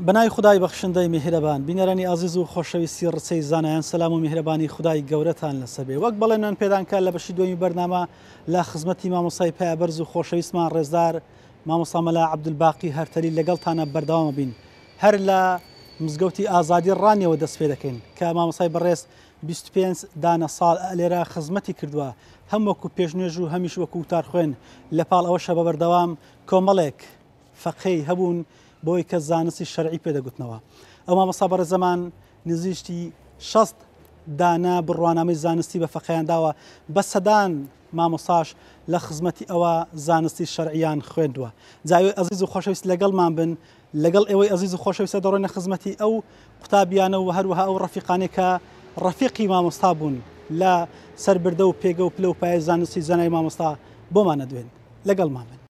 بەناوی خودای بەخشندەی میهرەبان. بینەرانی ئازیز و خۆشەویستی ڕچەی زانایان سەلام و میهرەبانی خودای گەورەتان لەسەر بێ. وەک بەڵێنمان پێدان کە لە بەشی دووەمی بەرنامە لە خزمەتی مامۆستای پایەبەرز و خۆشەویستمان ڕێزدار مامۆستا مەلا عەبدولباقی هەرتەلی لەگەڵتانە بەردەوامە بین. هەر لە مزگەوتی ئازادی ڕانیەوە دەست پێ دەکەین کە مامۆستای بەڕێز 25 دانە ساڵ لێرە خزمەتی کردووە هەم وەکو پێشنوێژ و هەمیش وەکو وتارخوێن لە پاڵ ئەوەشە بە بەردەوام کۆمەڵێک فەقێی هەبوون بۆی کە زانستی شەرعی پێ دەگوتنەوە. ئەو مامۆستا بەڕێزەمان نزیکی 60 دانە بڕوانامەی زانستی بە فەقێیان داوە، بە سەدان مامۆستاش لە خزمەتی ئەوە زانستی شەرعیان خوێندووە. جا ئێوەی ئەزیز و خۆشەویست لەگەڵمان بن، لەگەڵ ئێوەی ئەزیز و خۆشەویستە دەڕۆینە خزمەتی ئەو قوتابیانە و هەروەها ئەو ڕەفیقانەی کە ڕەفیقی مامۆستا بوون لە سەربردە و پێگە و پلە و پایەی زانستی جەنابی مامۆستا بۆمان ئەدوێن. لەگەڵمان بن.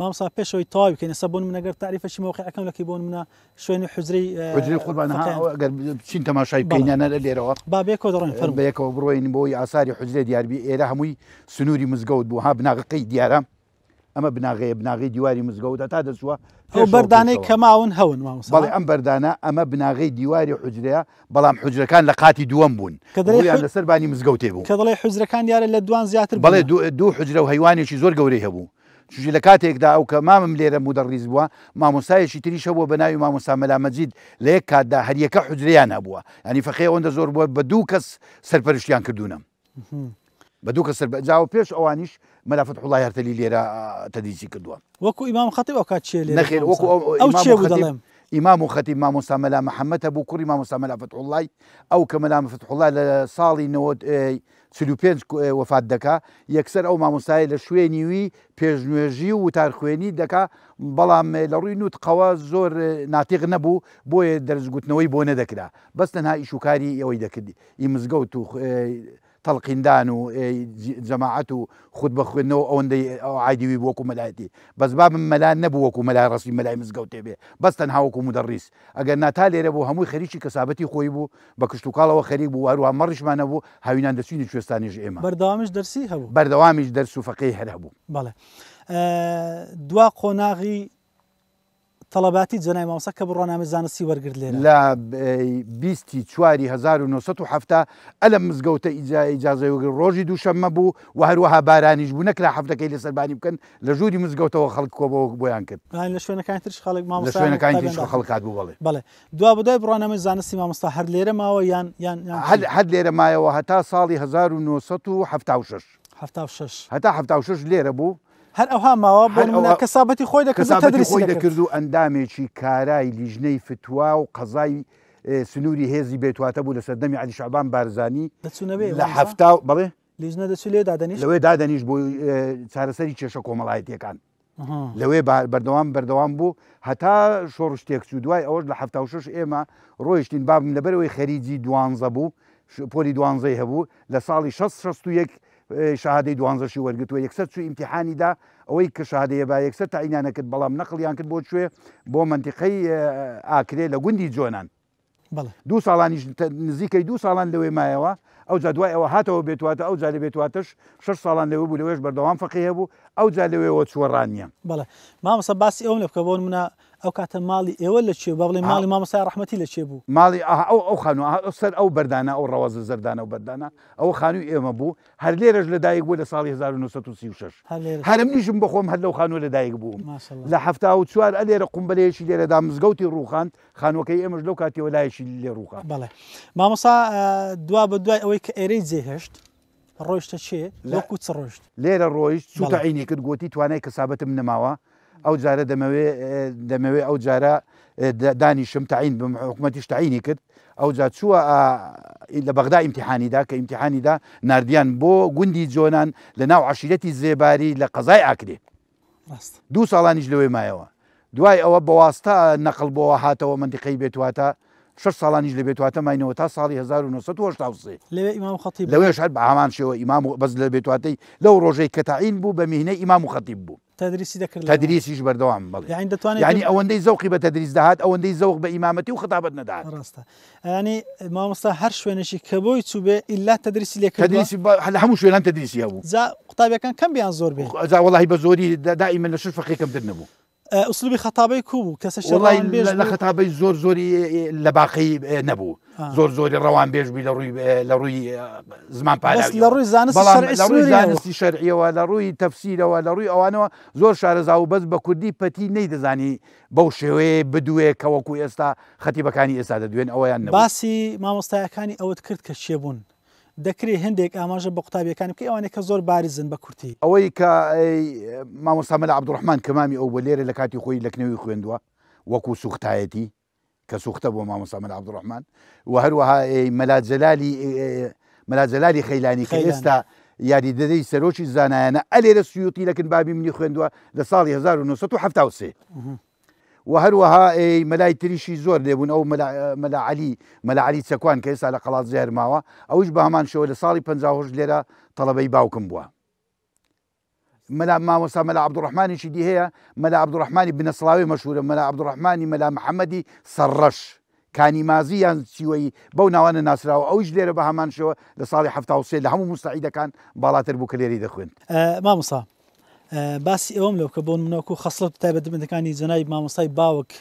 مامۆستا پێشەوەی تەواوی بکەین ئێستا بۆ نمونە گەر تاریفەکی مەوقعەکەم لەکەی بۆ نمونە شوێنی حوجرەی حوجرەی قوربان ها ئەگەر بچین تەماشای بکەین یان لە لێرەوە با بەیەکەوە دەڕۆین فەرموو بەیەکەوە بڕۆین بۆی ئاساری حوجرە دیاربی ئێرە هەمووی سنووری مزگەوت بوو ها بناغەکەی دیارە ئەمە بناغەیە بناغەی دیواری مزگەوت هەتا دەچووە ئەو بەردانەی کە ماون هەون مامۆستا بەڵێ ئەم بەردانە ئەمە بناغەی دیواری حوجرەیە بەڵام حوجرەکان لە قاتی دووەم بوون کە دەڵێی ڕوویان لەسەر بانی مزگەوتێ بوو کە دەڵێی حوجرەکان دیارە لە دوان زیاتر بەڵێ بوونە دوو حوجرە و هەیوانێکی زۆر گەورەی هەبوو چونکی لە کاتێکدا ئەو کە مامم لێرە مودەڕیس بووە، مامۆستایەکی تریش هەبووە بە ناوی مامۆستا مەلا مەجید لە یەک کاتدا هەریەکە حوجرەیان هەبووە یانی فەقێ ئەوەندە زۆر بووە بە دوو کەس سەرپەرشتیان کردوونە بە دوو کەس سەر جاوە پێش ئەوانیش مەلا فەتحوڵای هەرتەلی لێرە تەدریسی کردووە. وەکو ئیمام خەتیب ئەو کات چێ لێرە نەخێر وەکو ئەو ئەو ئیمام چێ و بوو خەتیب دەڵێم؟ ئیمام و خەتیب مامۆستا مەلا محەممەد هەبوو کوڕی مامۆستا مەلا فەتحوڵای ئەو کە مەلا فەتحوڵا لە ساڵی نەوەد 45 وەفات دەکا، یەکسەر ئەو مامۆستایە لە شوێنی وی پێشنوێژی و وتارخوێنی دەکا، بەڵام لە ڕووی نوتقەوە زۆر ناتیق نەبوو، بۆیە دەرس گوتنەوەی بۆ نەدەکرا، بەس تەنها ئیش و کاری ئەوەی دەکرد، ئی مزگەوت و تەڵقیندان و جەماعەت و خوتبە خوێندنەوە ئەوەندەی عایدی وی بوو وەکوو مەلایەتی، بەس بابم مەلا نەبوو وەکوو مەلای ڕەسمی مەلای مزگەوتێ بێ، بەس تەنها وەکوو مودەڕیس، ئەگەر نا تا لێرە بوو هەمووی خەریکی کەسابەتی خۆی بوو، بە کشتوکاڵەوە خەریک بوو و هەروەها مەڕیشمان هەبوو، هاوینان دەچووینە کوێستانیش ئێمە. بەردەوامیش دەرسی هەبوو؟ بەردەوامیش دەرس و فەقێی هەر هەبوو. بەڵێ. دوا قۆناغی تەڵەباتی جەنابی مامۆستا کە بڕوانامەی زانستی وەرگرت لێرە؟ لە بیستی چواری 1970 ئەلەم مزگەوتە ئیجازەی وەرگرت، ڕۆژی دووشەممە بوو و هەروەها بارانیش بوو، نەکرا حەفتەکەی لەسەر بانی بکەن، لە ژووری مزگەوتەوە خەڵک کۆبەوە بۆیان کرد. لە شوێنەکانی تریش خەڵک لە مامۆستایان و شوێنەکانی قوتابیان تریش خەڵک هاتبوو بەڵێ. بەڵێ. دوابەدوای بڕوانامەی زانستی مامۆستا هەر لێرە ماوە یان یان یان هەر چی؟ هەر لێرە مایەوە هەتا ساڵی 1976. 76. هەتا 76 لێرە بوو. هەر ئەوها ماوە بۆ هەر نموونە ئەوها کەسابەتی خۆی دەکرد و کەسابەتی تەدریسی خۆی دەکرد. دەکرد و ئەندامێکی کارای لیژنەی فتوا و قەزای سنووری هێزی بێتواتە بوو لە سەردەمی عەلی شەعبان بارزانی دەچوونەوێ لە مامۆستا؟ حەفتا و بەڵێ؟ لیژنە دەچوو لێ دادەنیشت؟ لەوێ دادەنیشت بۆ چارەسەری کێشە کۆمەڵایەتییەکان. لەوێ بەردەوام بەردەوام بوو هەتا شۆڕش تێکچوو دوای ئەوەش لە 76 ئێمە ڕۆیشتین بابم لەبەرەوەی خەریجی دوانزە بوو پۆلی دوانزەی هەبوو لە ساڵی 661 شەهادەی دوانزەشی وەرگتووە یەکسەر چوو ئیمتیحانی دا ئەوەی کە شەهادەیە با یەکسەر تەعینیان نەکرد بەڵام نەقڵیان کرد بۆ کوێ بۆ مەنتیقەی ئاکرێ لە گوندی جۆنان بەڵێ. دوو ساڵانیش نزیکەی دوو ساڵان لەوێ مایەوە، ئەوجا دوای ئەوە هاتەوە بێتواتە، ئەوجا لە بێتواتەش شەش ساڵان لەوێ بوو، لەوێش بەردەوام فەقێ هەبوو، ئەوجا لەوێوە چووە ڕانیە. بەڵێ مامۆستا باسی ئەوەم لێ بکە، بۆ نموونە ئەو کاتە ماڵی ئێوە لە کوێ بوو، با بڵێین ماڵی مامۆستای ڕەحمەتی لە کوێ بوو؟ ماڵی ئەها ئەو ئەو خانووە ئەها سەر ئەو بەردانە ئەو ڕەوەزە زەردانە و بەردانە ئەوە خانووی ئێمە بوو، هەر لێرەش لە دایک بووە لە ساڵی 1936. هەر لێرەش. هەر منیشم بە خۆم هەر لەو خانووە لە دایک بووم. ماشاءاللە. لە 74 ئەلێرە قومبەلەیەکی لێرە دا مزگەوتی ڕووخاند، خانووەکەی ئێمەش لەو کاتیەوە لایەکی لێ ڕووخا. بەڵێ مامۆستا دوا بە دوای ئەوەی کە ئێرەی جێهێشت ڕۆیشتە چێ وەکو چ ڕۆیشت؟ لێرە ڕۆیشت چوو تەعینی کرد گۆتی توانای کەسابەتم نەماوە ئەو جارە دەمەوێ دەمەوێ ئەو جارە دانیشم تەعین بم حکومەتیش تەعینی کرد ئەوجا چووە لە بەغدا ئیمتیحانی دا کە ئیمتیحانی دا ناردیان بۆ گوندی جۆنان لە ناو عەشیرەتی زێباری لە قەزای ئاکرێ. ڕاستە. دوو ساڵانیش لەوێ مایەوە. دوای ئەوە بە واستە نەقڵ بۆوە هاتەوە مەنتیقەی بێتواتە شەش ساڵانیش لە بێتواتە ماینەوە تا ساڵی 1983. لەوێ ئیمام و خەتیب بوو؟ لەوێش هەر بە هەمان شێوە ئیمام و بەس لە بێتواتەی لەو ڕۆژەی کە تەعین بوو بە میهنەی ئیمام و خەتیب بوو. تەدریسی دەکرد لەوێ؟ تەدریسیش بەردەوام بەڵێ. یەعنی دەتوانێت یەعنی ئەوەندەی زەوقی بە تەدریس دەهات ئەوەندەی زەوق بە ئیمامەتی و خەتابەت نەدەهات. ڕاستە. یەعنی مامۆستا هەر شوێنێکی کە بۆی چووبێ ئیلا تەدریسی لێ کردووە؟ تەدریسی لە هەموو شوێنان تەدریسی هەبوو. جا قوتابیەکان کەم بێ یان زۆر بێ؟ جا وەڵاهی بە زۆری دائیمەن لە شەش فەقێ کەمتر نەبوو. ئوسلوبی خەتابەی کوو بوو؟ کەسێکی وەڵای ڕەوانبێژ لە بوو؟ خەتابەی زۆر زۆری لە باقی نەبوو. زۆر زۆری ڕەوانبێژ بووی لە ڕووی لە ڕووی زمان بەس لە پاراویەوە. ڕووی زانستی بەڵام شەرعی لە ڕووی سنووری هەبوو. زانستی شەرعیەوە لە ڕووی تەفسیرەوە لە ڕووی ئەوانەوە زۆر شارەزا بوو بەس بە کوردی پەتی نەیدەزانی بەو شێوەیە بدوێ کە وەکو ئێستا خەتیبەکانی ئێستا دەدوێن ئەوەیان نەبوو. باسی مامۆستایەکانی ئەوەت کرد کە کێ بوون؟ دەکرێ هێندێک ئاماژە بە قوتابیەکانی بکەی ئەوانەی کە زۆر بارزن بە کورتی. ئەوەی کە مامۆستا مەلا عەبدوڕەحمان کە مامی ئەو بووە لێرە لە کاتی خۆی لەکنەوی خوێندووە وەکو سوختایەتی کە سوختە بووە مامۆستا مەلا عەبدوڕەحمان و هەروەها مەلا جەلالی مەلا جەلالی خەیلانی کە ئێستا یاریدەدەی سەرۆکی زانایانە ئەلێرە سیوتی لەکن بابی منی خوێندووە لە ساڵی 1973. و هەروەها مەلای تریشی زۆر لێبوون ئەو مەلا عەلی مەلا عەلی چەکوان کە ئێستا لە قەڵادزێ هەر ماوە ئەویش بە هەمان شێوە لە ساڵی 58 لێرە تەڵەبەی باوکم بووە. مەلا مامۆستا مەلا عەبدوڕەحمانێکی دی هەیە مەلا عەبدوڕەحمانی بنەسڵاوێ مەشهورە مەلا عەبدوڕەحمانی مەلا محەممەدی سەرڕەش کانی مازی یان چیوەیی بەو ناوانە ناسراوە ئەویش لێرە بە هەمان شێوە لە ساڵی 73 لە هەموو موستەعیدەکان باڵاتر بوو کە لێرەی دەخوێند. مامۆستا باسی ئەوەم لەو کە بۆ نمونە وەکو خەسڵەت و تایبەتمەندەکانی جەنابی مامۆستای باوک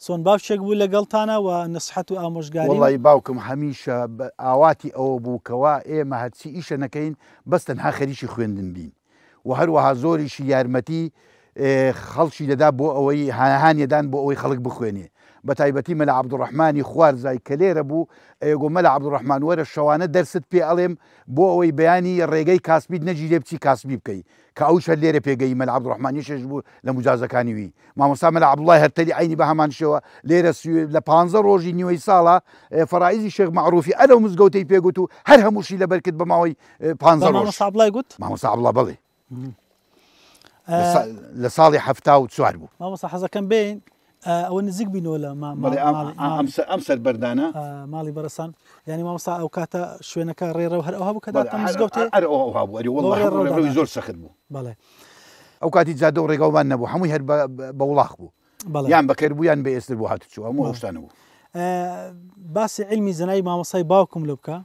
چۆن باوکێک بوو لەگەڵتانە و نسحەت و ئامۆژگاری و. وەڵی باوکم هەمیشە ئاواتی ئەوە بوو کەوا ئێمە هەرچی ئیشە نەکەین بەس تەنها خەریکی خوێندن بین و هەروەها زۆریشی یارمەتی خەڵکی دەدا بۆ ئەوەی هانیەدان بۆ ئەوەی خەڵک بخوێنێ بە تایبەتی مەلا عەبدوڕەحمانی خوارزای کە لێرە بوو ئەیگۆ مەلا عەبدوڕەحمان وەرە شەوانە دەرست پێ ئەڵێم بۆ ئەوەی بەیانی ڕێگەی کاسبیت نەگیرێ بچی کاسبی بکەی کە ئەویش هەر لێرە پێگەیی مەلا عەبدوڕەحمان یەکێک بوو لە موجازەکانی وی مامۆستا مەلا عەبدوڵای هەرتەلی عەینی بە هەمان شێوە لێرە لە پانزە ڕۆژی نیوەی ساڵە فەرائیزی شێخ مەعروفی ئەلەو مزگەوتەی پێ گوت و هەر هەمووشی لەبەر کرد بە ماوەی پانزە ڕۆژ. مامۆستا عەبدوڵای گوت؟ مامۆستا عەبدوڵا بەڵێ لە ساڵی 74 بوو. مامۆستا حەزەکەم بێین ئەوە نزیک بینەوە لە ئەم سەر بەردانە ماڵی بەرەسان یعنی مامۆستا ئەو کاتە شوێنەکە ڕێڕەو هەر ئەوها بوو کە داتە مزگەوتێ هەر ئەوها بوو ئەرێ وەڵڵا ڕێڕەوی زۆر سەخت بوو بەڵێ ئەو کاتی جادە و ڕێگاوبان نەبوو هەمووی هەر بە وڵاخ بوو یان بەکەر بوو یان بە ئێستر بوو هاتوچوو هەموو ئەو شتانە بوو باسی علمی زنای مامۆستای باوکم لۆ بکە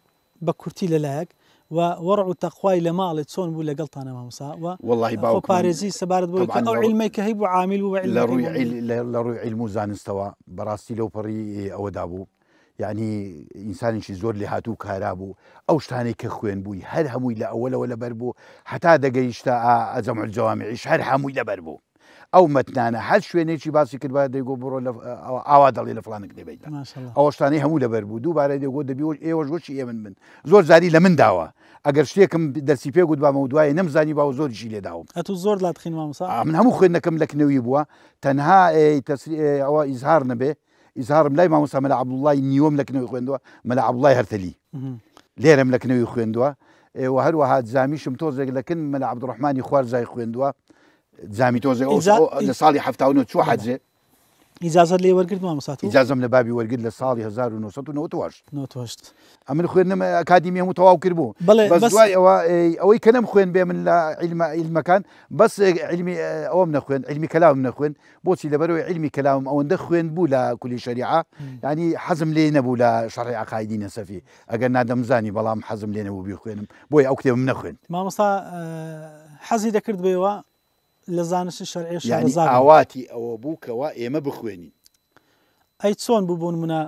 بە کورتی لە لایەک و وەڕع و تەقوای لە ماڵێ چۆن بوو لەگەڵتانە مامۆستا و وەڵاهی باوکم خۆپارێزی سەبارەت بەوەی کە تەبعەن ئەو لە عیلمەی کە هەیبوو عامیل بوو بە لە عیلمەکەی ڕووی بۆ عیل لە ڕووی عیلم و زانستەوە بەڕاستی لەو پەڕی ئەوەدا بوو یعنی ئینسانێکی زۆر لێهاتوو و کارا بوو ئەو شتانەی کە خوێن بووی هەر هەمووی لە ئەوەلەوە لەبەر بوو هەتا دەگەیشتە جەمع الجوامعیش هەر هەمووی لەبەر بوو ئەو مەتنانە هەر شوێنێکی باسی کردبایە دەیگۆ بڕۆ لە ئاوا دەڵێ لە فڵانە کتێبەیدا ئەوە شتانەی هەموو لەبەر بوو دووبارە دەگۆ دەبی ئێوەش وەکی ئێمن بن زۆر جاری لە من داوە ئەگەر شتێکم دەرسی پێ گوتبامەوە دوایە نەمزانی باوە زۆریشی لێداوم ئەتوو زۆر لاتخین مامۆستا من هەموو خوێندنەکەم لە کنەوی بووە تەنها ئەوە ئیزهار نەبێ ئیزهارم لای مامۆستا مەلا عەبدوڵڵای نیوەم لە کنەوی خوێندووە مەلا عەبدوڵڵای هەرتەلی لێرەم لە کنەوی خوێندووە و هەروەها جامیشم تۆزێک لە کن مەلا عەبدوڕەحمانی خوارزای خوێندووە جامی تۆزێک لە ساڵی 79 چوو حەجێ ئیجازەت لێ وەرگرت مامۆستا تۆ؟ ئیجازەم لە بابی وەرگرت لە ساڵی 1998. 98. ئەمن خوێندنم ئەکادیمی هەموو تەواو کردبوو. بەڵێ بەس دوای ئەوە ئەوەی کە نەمخوێند بێ من لە عیلمە عیلمەکان بەس عیلمی ئەوەم نەخوێند عیلمی کەلامم نەخوێند بۆچی لەبەرەوەی عیلمی کەلامم ئەوەندە خوێند بوو لە کولی شەریعە یعنی حەزم لێ نەبوو لە شەڕی عەقایدی نەسەفی ئەگەر نا دەمزانی بەڵام حەزم لێ نەبوو بیخوێنم بۆیە ئەو کتێبم نەخوێند. مامۆستا حەزی دەکرد بێوە لە زانستی شەرعی یانی شارەزا بن. ئاواتی ئەوە بوو کەوا ئێمە بخوێنین. ئەی چۆن بوو بۆ نمونە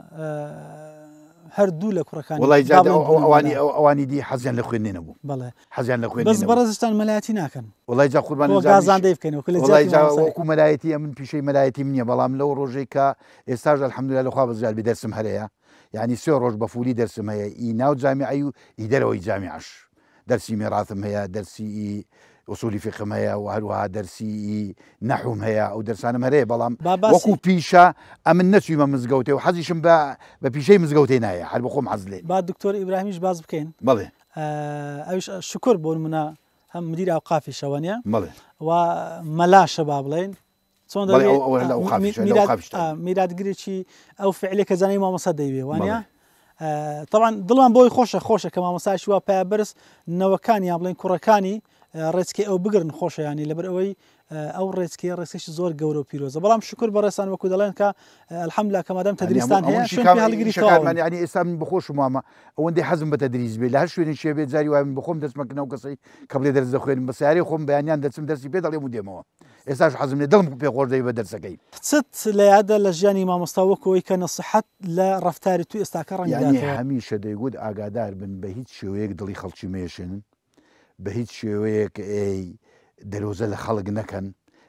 هەر دوو لە کوڕەکانی وەڵای با جا بڵێین بۆ ئەوانی نمونە. ئەوانی دی حەزیان لە خوێندنێ نەبوو. بەڵێ. حەزیان لە خوێندنێ بەس نەبوو. بەڕێزتان مەلایەتی ناکەن. وەڵای جا قوربانت بۆ جا منیش گازاندەی بکەین وەکو لە وەڵای جیاتی جا مامۆستای. وەکو مەلایەتی ئەمن پیشەی مەلایەتیم نییە بەڵام لەو ڕۆژەی کە ئێستاش الحمدللە لە خوا بەزیاد بێ دەرسم هەر هەیە یانی سێ ڕۆژ بە فولی دەرسم هەیە ئی ناو جامیعەی و ئی دەرەوەی جامیعەش دەرسی میراثم هەیە دەرسی ئی ئوسولی فیقهم هەیە و هەروەها دەرسی ئی نەحوم هەیە ئەو دەرسانم هەر هەیە بەڵام با باسی وەکو پیشە ئەمن نەچوویمە مزگەوتێ و حەزیشم بە بە پیشەی مزگەوتێ نایە هەر بە خۆم حەز لێ با دکتۆر ئیبراهیمیش باس بکەین بەڵێ ئەویش شکر بۆ نمونە هەم مدیر ئەوقافیشە وەنیە بەڵێ و مەلاشە با بڵێین. چۆن بەڵێ ئەو ئەوە لە ئەوقافیشە، لە ئەوقافیش تایبەت. میراتگرێکی ئەو فعلێک کە زانای مامۆستا دەیوێ وانە؟ بەڵێ. تەبعەن دڵمان بۆی خۆشە خۆشە کە مامۆستایەکی وا پایە بەرز نەوەکانی یان بڵێن کوڕەکانی ڕێچکەی ئەو بگرن خۆشە ینی لەبەر ئەوەی ئەو ڕێچکەیە ڕێچکەشی زۆر گەورە و پیرۆزە بەڵام شکر بەڕێزان وەکو دەڵێن کە الحمدلله کە مادام تدریستان هەیە شوێن پێ هەڵگری تەواون. ینی ئێستا من بەخۆشم وامە ئەوەندەی حەزم بە تدریس بێ لە هەر شوێنێکی بێ جاری وای من بەخۆم دەچمە کنەو کەسەی کە بڵێ دەرس دەخوێنم بە سیارەی خۆم بەیانیان دەچم دەرسی پێ دەڵێم و دێمەوە ئێستاش حەزم لێ دڵم پێ خۆش دەبێ بە دەرسەکەی. چت لە یادە لە ژیانی مامۆستا وەکو ئەوەی کە نەسیحەت لە ڕەفتاری تو ئێستاکە ڕەنگ یانی بداتەوە؟ هەمیشە دەیگوت ئاگادار بن بە هیچ شێوەیەک دڵی خەڵکی مەیەشێنن بە هیچ شێوەیەک ئەی دەرۆزە لە خەڵک نەکەن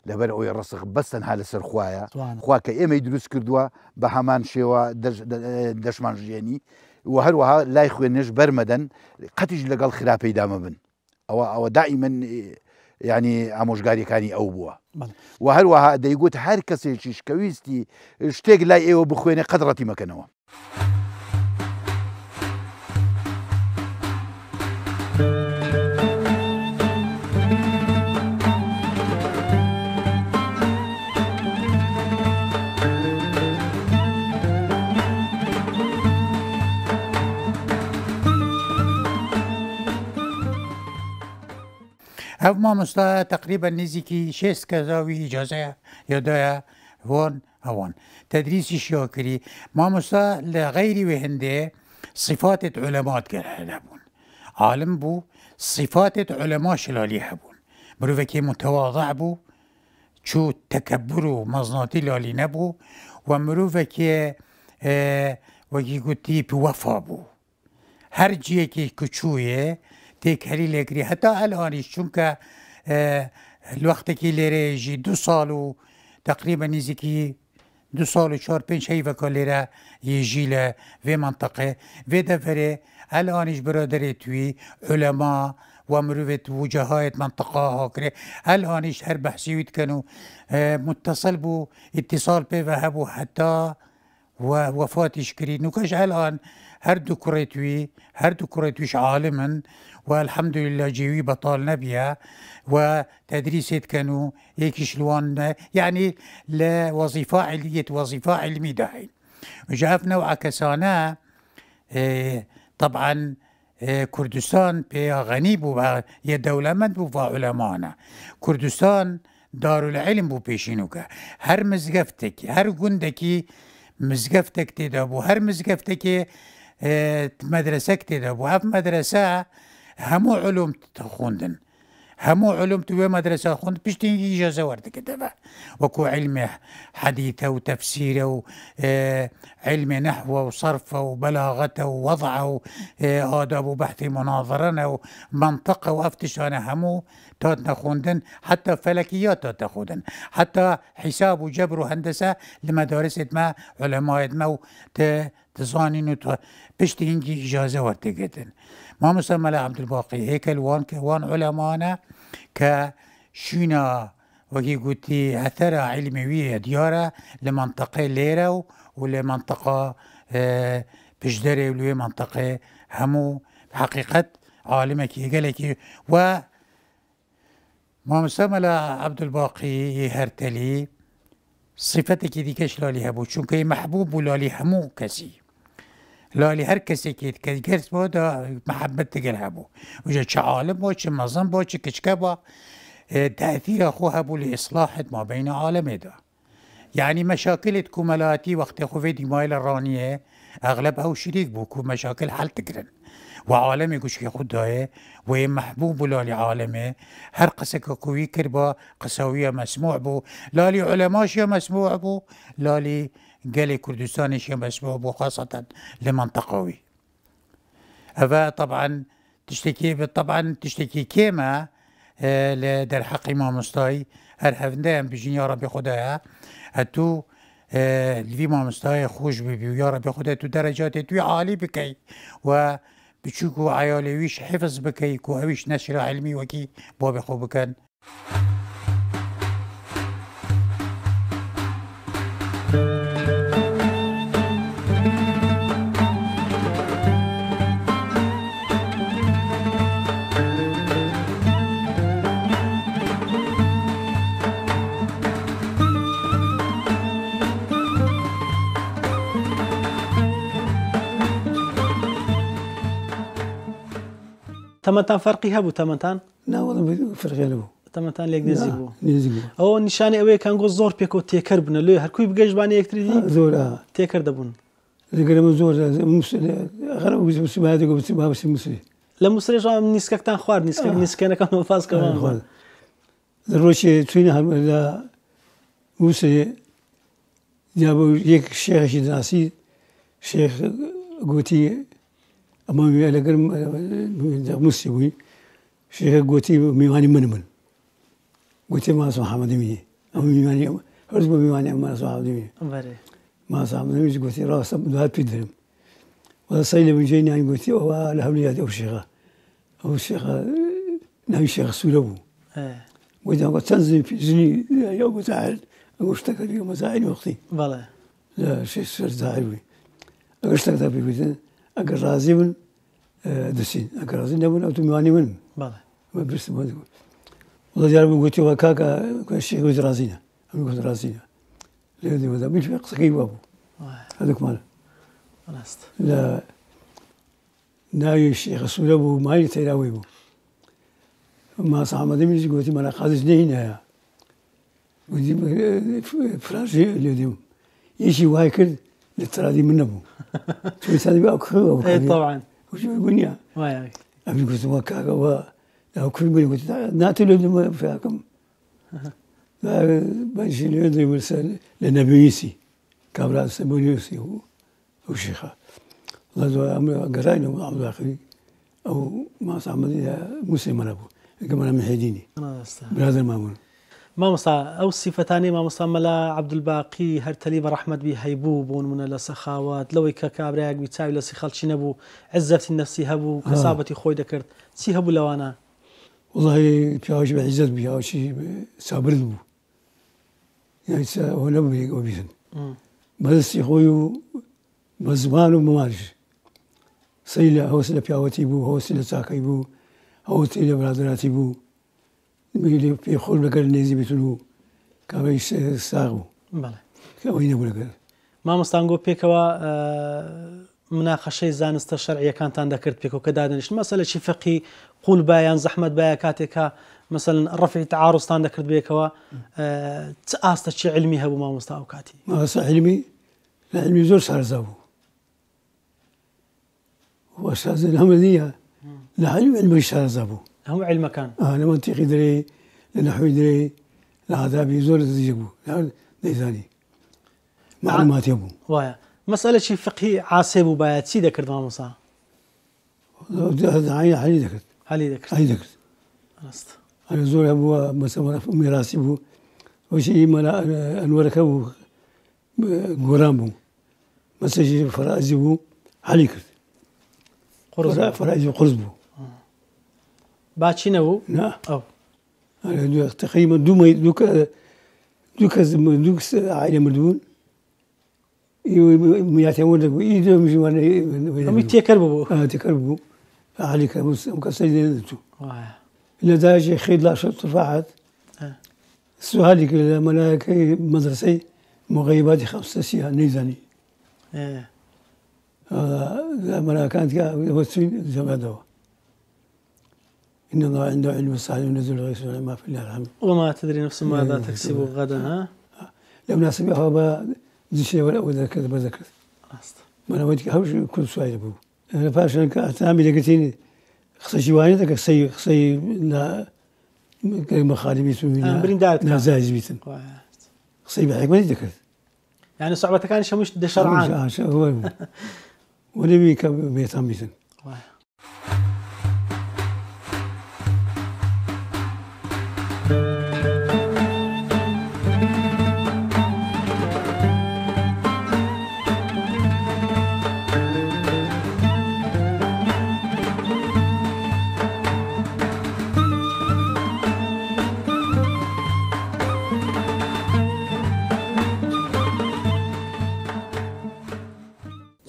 لەبەر ئەوەی ڕسق بەس تەنها لەسەر خوایە جوانە. خوا کە ئێمەی دروست کردووە بە هەمان شێوە دەشمان ژیێنی و هەروەها لای خوێنش بەرمەدەن قەتیش لەگەڵ خراپەیدا مەبن ئەوە ئەوە دائیمەن یعنی ئامۆژگاریەکانی ئەو بووە و هەروەها دەیگوت هەر کەسێکیش کە ویستی شتێک لای ئێوە بخوێنێ قەت ڕەتی مەکەنەوە. ئەو مامۆستا تەقریبەن نزیکی شێست کەزاوی ئیجازەیە یادایە وان ئەوان تدریسی شیاکری مامۆستا لە غەیری وێ هندێ صفاتت علەمات گەر هەبوون عالم بوو صفاتت علەما شلالی هەبوون مرۆڤێکی متواضع بوو چوو تەکەبور و مەزناتی لالی نەبوو و مرۆڤێکی وەکی گوتی وەفا بوو هەر جیەکی کچوویێ تێکهەلی لێگری هەتا ئەلئانیش چونکە لوەختێکی لێرەیەژی دو ساڵ و تقریبا نزیکی دو ساڵ و چوار پێنج هەیڤەکە لێرە یێژی لە vê منطقێ vê دەڤەرێ ئەلئانیش برادەرێ توی علەما و مروڤێت وجەهایەت منطقا هاکرێ ئەلئانیش هەر بەحسی وی دکەن و متصل بوو اتصال پێ هەبوو هەتا و وەفاتیش کری نوکەش ئەلئان هەردوو کوڕێت وی هەردوو کوڕێت ویش عالمن و الحمدللە جێوی بەتاڵ نەبیە و تەدریسێت کەن و یەکیش لوان یعنی لە وەزیفا علیت وەزیفا علمی داین وجا ئەف نەوعە کەسانە طبعا کوردستان پێیا غەنی بوو یە دەولەمەند بوو ڤا عولەمانە کوردستان دارالعلم بوو پێشینوکە هەر مزگەفتێکی هەر گوندێکی مزگەفتێک تێدا بوو هەر مزگەفتێکی مەدرسەک تێدا بوو ئەف مەدرسە هەموو علوم خوندن هەموو علوم تو وێ مەدرەسە خوند پشتی ئیجازە وەردگرتەوە وەکو علمێ حەدیثە و تەفسیرە و علمێ نەحوە و صەرفە و بەلاغەتە و وەضعە و ئاداب و بەحثی مناظرەنە و مەنتقە و ئەف تشتانە هەموو تاتنە خوندن حتی فەلەکیات تاتنە خوندن حتی حیساب و جەبر و هەندەسە لە مەدارسێت مە علەمایەت مە و دزانین و پشتی هینگی ئیجازە وەرتگرتن. مامۆستا مەلا عەبدولباقی هێکەل وان کە وان عولەمانە کە شوینا وەکی گوتی ئەثەرە عیلمی ویە دیارە لە مەنتەقەی لێرە و و لە مەنتەقا پشدەرێ و لێ مەنتەقەی هەموو حەقیقەت عالمێکی گەلێکی و مامۆستا مەلا عەبدولباقی هەرتەلی سیفەتێکی دیکەش لالی هەبوو چونکە مەحبوب بوو لالی هەموو کەسی لالی هەر کەسێکی کە گەرت بۆ دا محەبەت دەگەل هەبوو وجە چ عالم بۆ چ مەزن بۆ چ کچکە بۆ تەئثیرە خۆ هەبوو لە ئیسلاحت ما بین عالەمێدا یعنی مەشاکلت کومەلاتی وەختێ خو vê دیمای لە ڕانیە ئەغلب ئەو شریک بوو کو مەشاکل حل تکرن و عالەمێ گوشکی خود دایێ و یê مەحبوب بوو لالی عالەمێ هەر قسەکە کووی کرد با قسەویە مەسموع بوو لالی عولەماشیە مەسموع بوو لالی گەلێ کوردستانیشیە مەسموع بوو خاصەتەن لە مەنتەقەوی ئەڤە تەبعەن تشتێکی تەبعەن تشتێکی کێمە لە دەرحەقی مامۆستای هەر هەڤندەیان بژین یا ڕەبی خودایە ئەتوو لڤی مامۆستای خۆش ببی و یا ڕەبی خودای تو دەرەجاتێ توی عالی بکەی و بچووک و عیالێویش حفظ بکەی کو ئەویش نەشرە علمی وەکی بابێ خۆ بکەن. تەمەنتان فەرقی هەبوو تەمەنتان؟ نا وەڵا فەرقیان نەبوو. تەمەنتان لێک نزیک بوو. نزیک بوو. ئەوە نیشانەی ئەوەیە کە ئەنگۆ زۆر پێکەوە تێکەر بوونە لێ هەرکوی بگەیشتبانە یەکتری دی زۆر تێکەر دەبوون. لەگەر ئەمە زۆر مسلمانەتێک باسی موسری. لە موسرێش نیسکەکتان خوارد نیسکە نیسکەنەکان باس کەمان خوارد. لە ڕۆژێ چووینە هەر لە موسرێ جا بۆ یەک شێخێکی دەناسی شێخ گوتی ئەمە لەگەر موسری بووین شێخ گوتی میوانی من بن گوتی ماس محەممەدی منی ئەمە میوانی هەرز بۆ میوانی ئەم ماس محەممەدی منی ماس محەممەدی گوتی ڕاستە دوات پێ درم وە سەی لە بنجەی نان گوتی ئەوە لە هەولێر ئەو شێخە ئەو شێخە ناوی شێخ سوورە بوو گوتی ئەوە چەند ژنی ئەو مەزاهر ئەو شتەکە بی مەزاهر وەختی بەڵێ لە شێخ سوور زاهر بووی ئەگەر شتەکە پێ گوتن ئەگەر ڕازی بن دەچین ئەگەر ڕازی نەبوون ئەو تو میوانی من بەڵێ بپرسم وەڵا دیار بوو گوتی وە کاکە شێخ گوتی ڕازینە ئەم گوت ڕازینە لێ دێوەدا بیت قسەکەی وا بوو هەردووکمان ڕاست لە ناوی شێخە سوورە بوو مالی تەیراوی بوو ماسا حەمەدی منیش گوتی مەلا قادر نەهینایە گوتی فراشی لێ دێم یەکی وای کرد لە ترادی من نەبوو چون سادی ئەو ئێ طبعا گوتی گونیا وایە ئەمن گوتم وا کاکە وا ئەو کوڕی من گوتی ناتێ لێ دێم فراکەم بەشی لێ دێم لە نەبویسی کابرا سەبوونیوسی ئەو شێخە گەڕاینەوە عەبدولباقی ئەو مامۆستا ئەحمەدی موسێ مەلا بوو لەگەڵ مەلا محێدینی برادەرمان بوون. مامۆستا ئەو سیفەتانەی مامۆستا مەلا عەبدولباقی هەرتەلی بە ڕەحمەت بی هەیبوو بۆ نمونە لە سەخاوەت لەوەی کە کابرایەک بی چاوی لەسی خەڵکی نەبوو عزەتی نەفسی هەبوو کەسابەتی خۆی دەکرد چی هەبوو لەوانە؟ وەڵاهی پیاوێکی بە عیزەت بوو پیاوێکی سابرد بوو یانی ئەوە نەبوو یەک ئەوە بیتن بەدەستی خۆی و بە زمان و مماریش سەی لە هەوس لە پیاوەتی بوو هەوسی لە چاکەی بوو هەوسی لە برادراتی بوو پێ خۆش لەگەر نێزی بتون و کابرای ساغ بوو ئەوەی نەبوو لەگەر مامۆستان گۆ پێکەوە مناقەشەی زانستە شەرعیەکانتان دەکرد پێکەوە کە دادەنیشتن مەسەلەکی فقهی قوول با یان زەحمەت بایە کاتێک کە مەسەلەن ڕەفعی تەعاروزتان دەکرد بەیەکەوە چ ئاستەکی عیلمی هەبوو مامۆستا ئەو کاتی؟ مامۆستا عیلمی لە عیلمی زۆر شارەزا بوو وەستاز هەمە نییە لە هەموو عیلمی شارەزا بوو هەموو عیلمەکان لە مەنتیقی درێ لە نەحوی درێ لە ئادابی زۆر زیرەک بوو دەیزانی معلوماتی هەبوو. وایە مەسئلەکی فقهی عاسێ بوو بایە چی دەکرد مامۆستا؟ حەلی دەکرد. حەلی دەکرد. حەلی دەکرد. ڕاست. ئەگەر زۆر هەبووە مەسەلەن میراسی بوو وەشی مەلا ئەنوەرەکە بوو گۆران بوو مەسەجی فەرازی بوو حەلی کرد. قورس فەرازی قورس بوو. باچی نەبوو؟ نا. ئەو تقریبا دوو مەی دوو دوو کەس دوو کەس عائلە مردبوون میاتیان وەردەگرت ئی دوو مژوان هەمووی تێکەر ببوو تێکەر ببوو عەلی کە ئەم کەسەی لێ نەدەچوو لە داژی خیر لاشە تفاحات سوالی کرد لە مەلایەکەی مەدرسەی مغەیباتی خەمسە چییە نەیزانی مەلاکان چوین جەمادەوە إن الله عنده علم الساعة ينزل الغيث ما في الأرحام وما تدري نفس ماذا تكسب غدا ها لە مناسبی ئەوە بە دشێ وەرە ئەوە دەکرد بە دەکرد ڕاست مەنەوەی هەوش کورد سوای بوو پاشان کە ئەتامی دەگرتین قسەشی وانە دەکە قسەی قسەی لە مخالبی بریندار نازایز بیتن قسەی بە حکمەتی دەکرد یعنی سوعبەتەکانی هەمووش دەشەرعان وەنەبی کە بێتام بیتن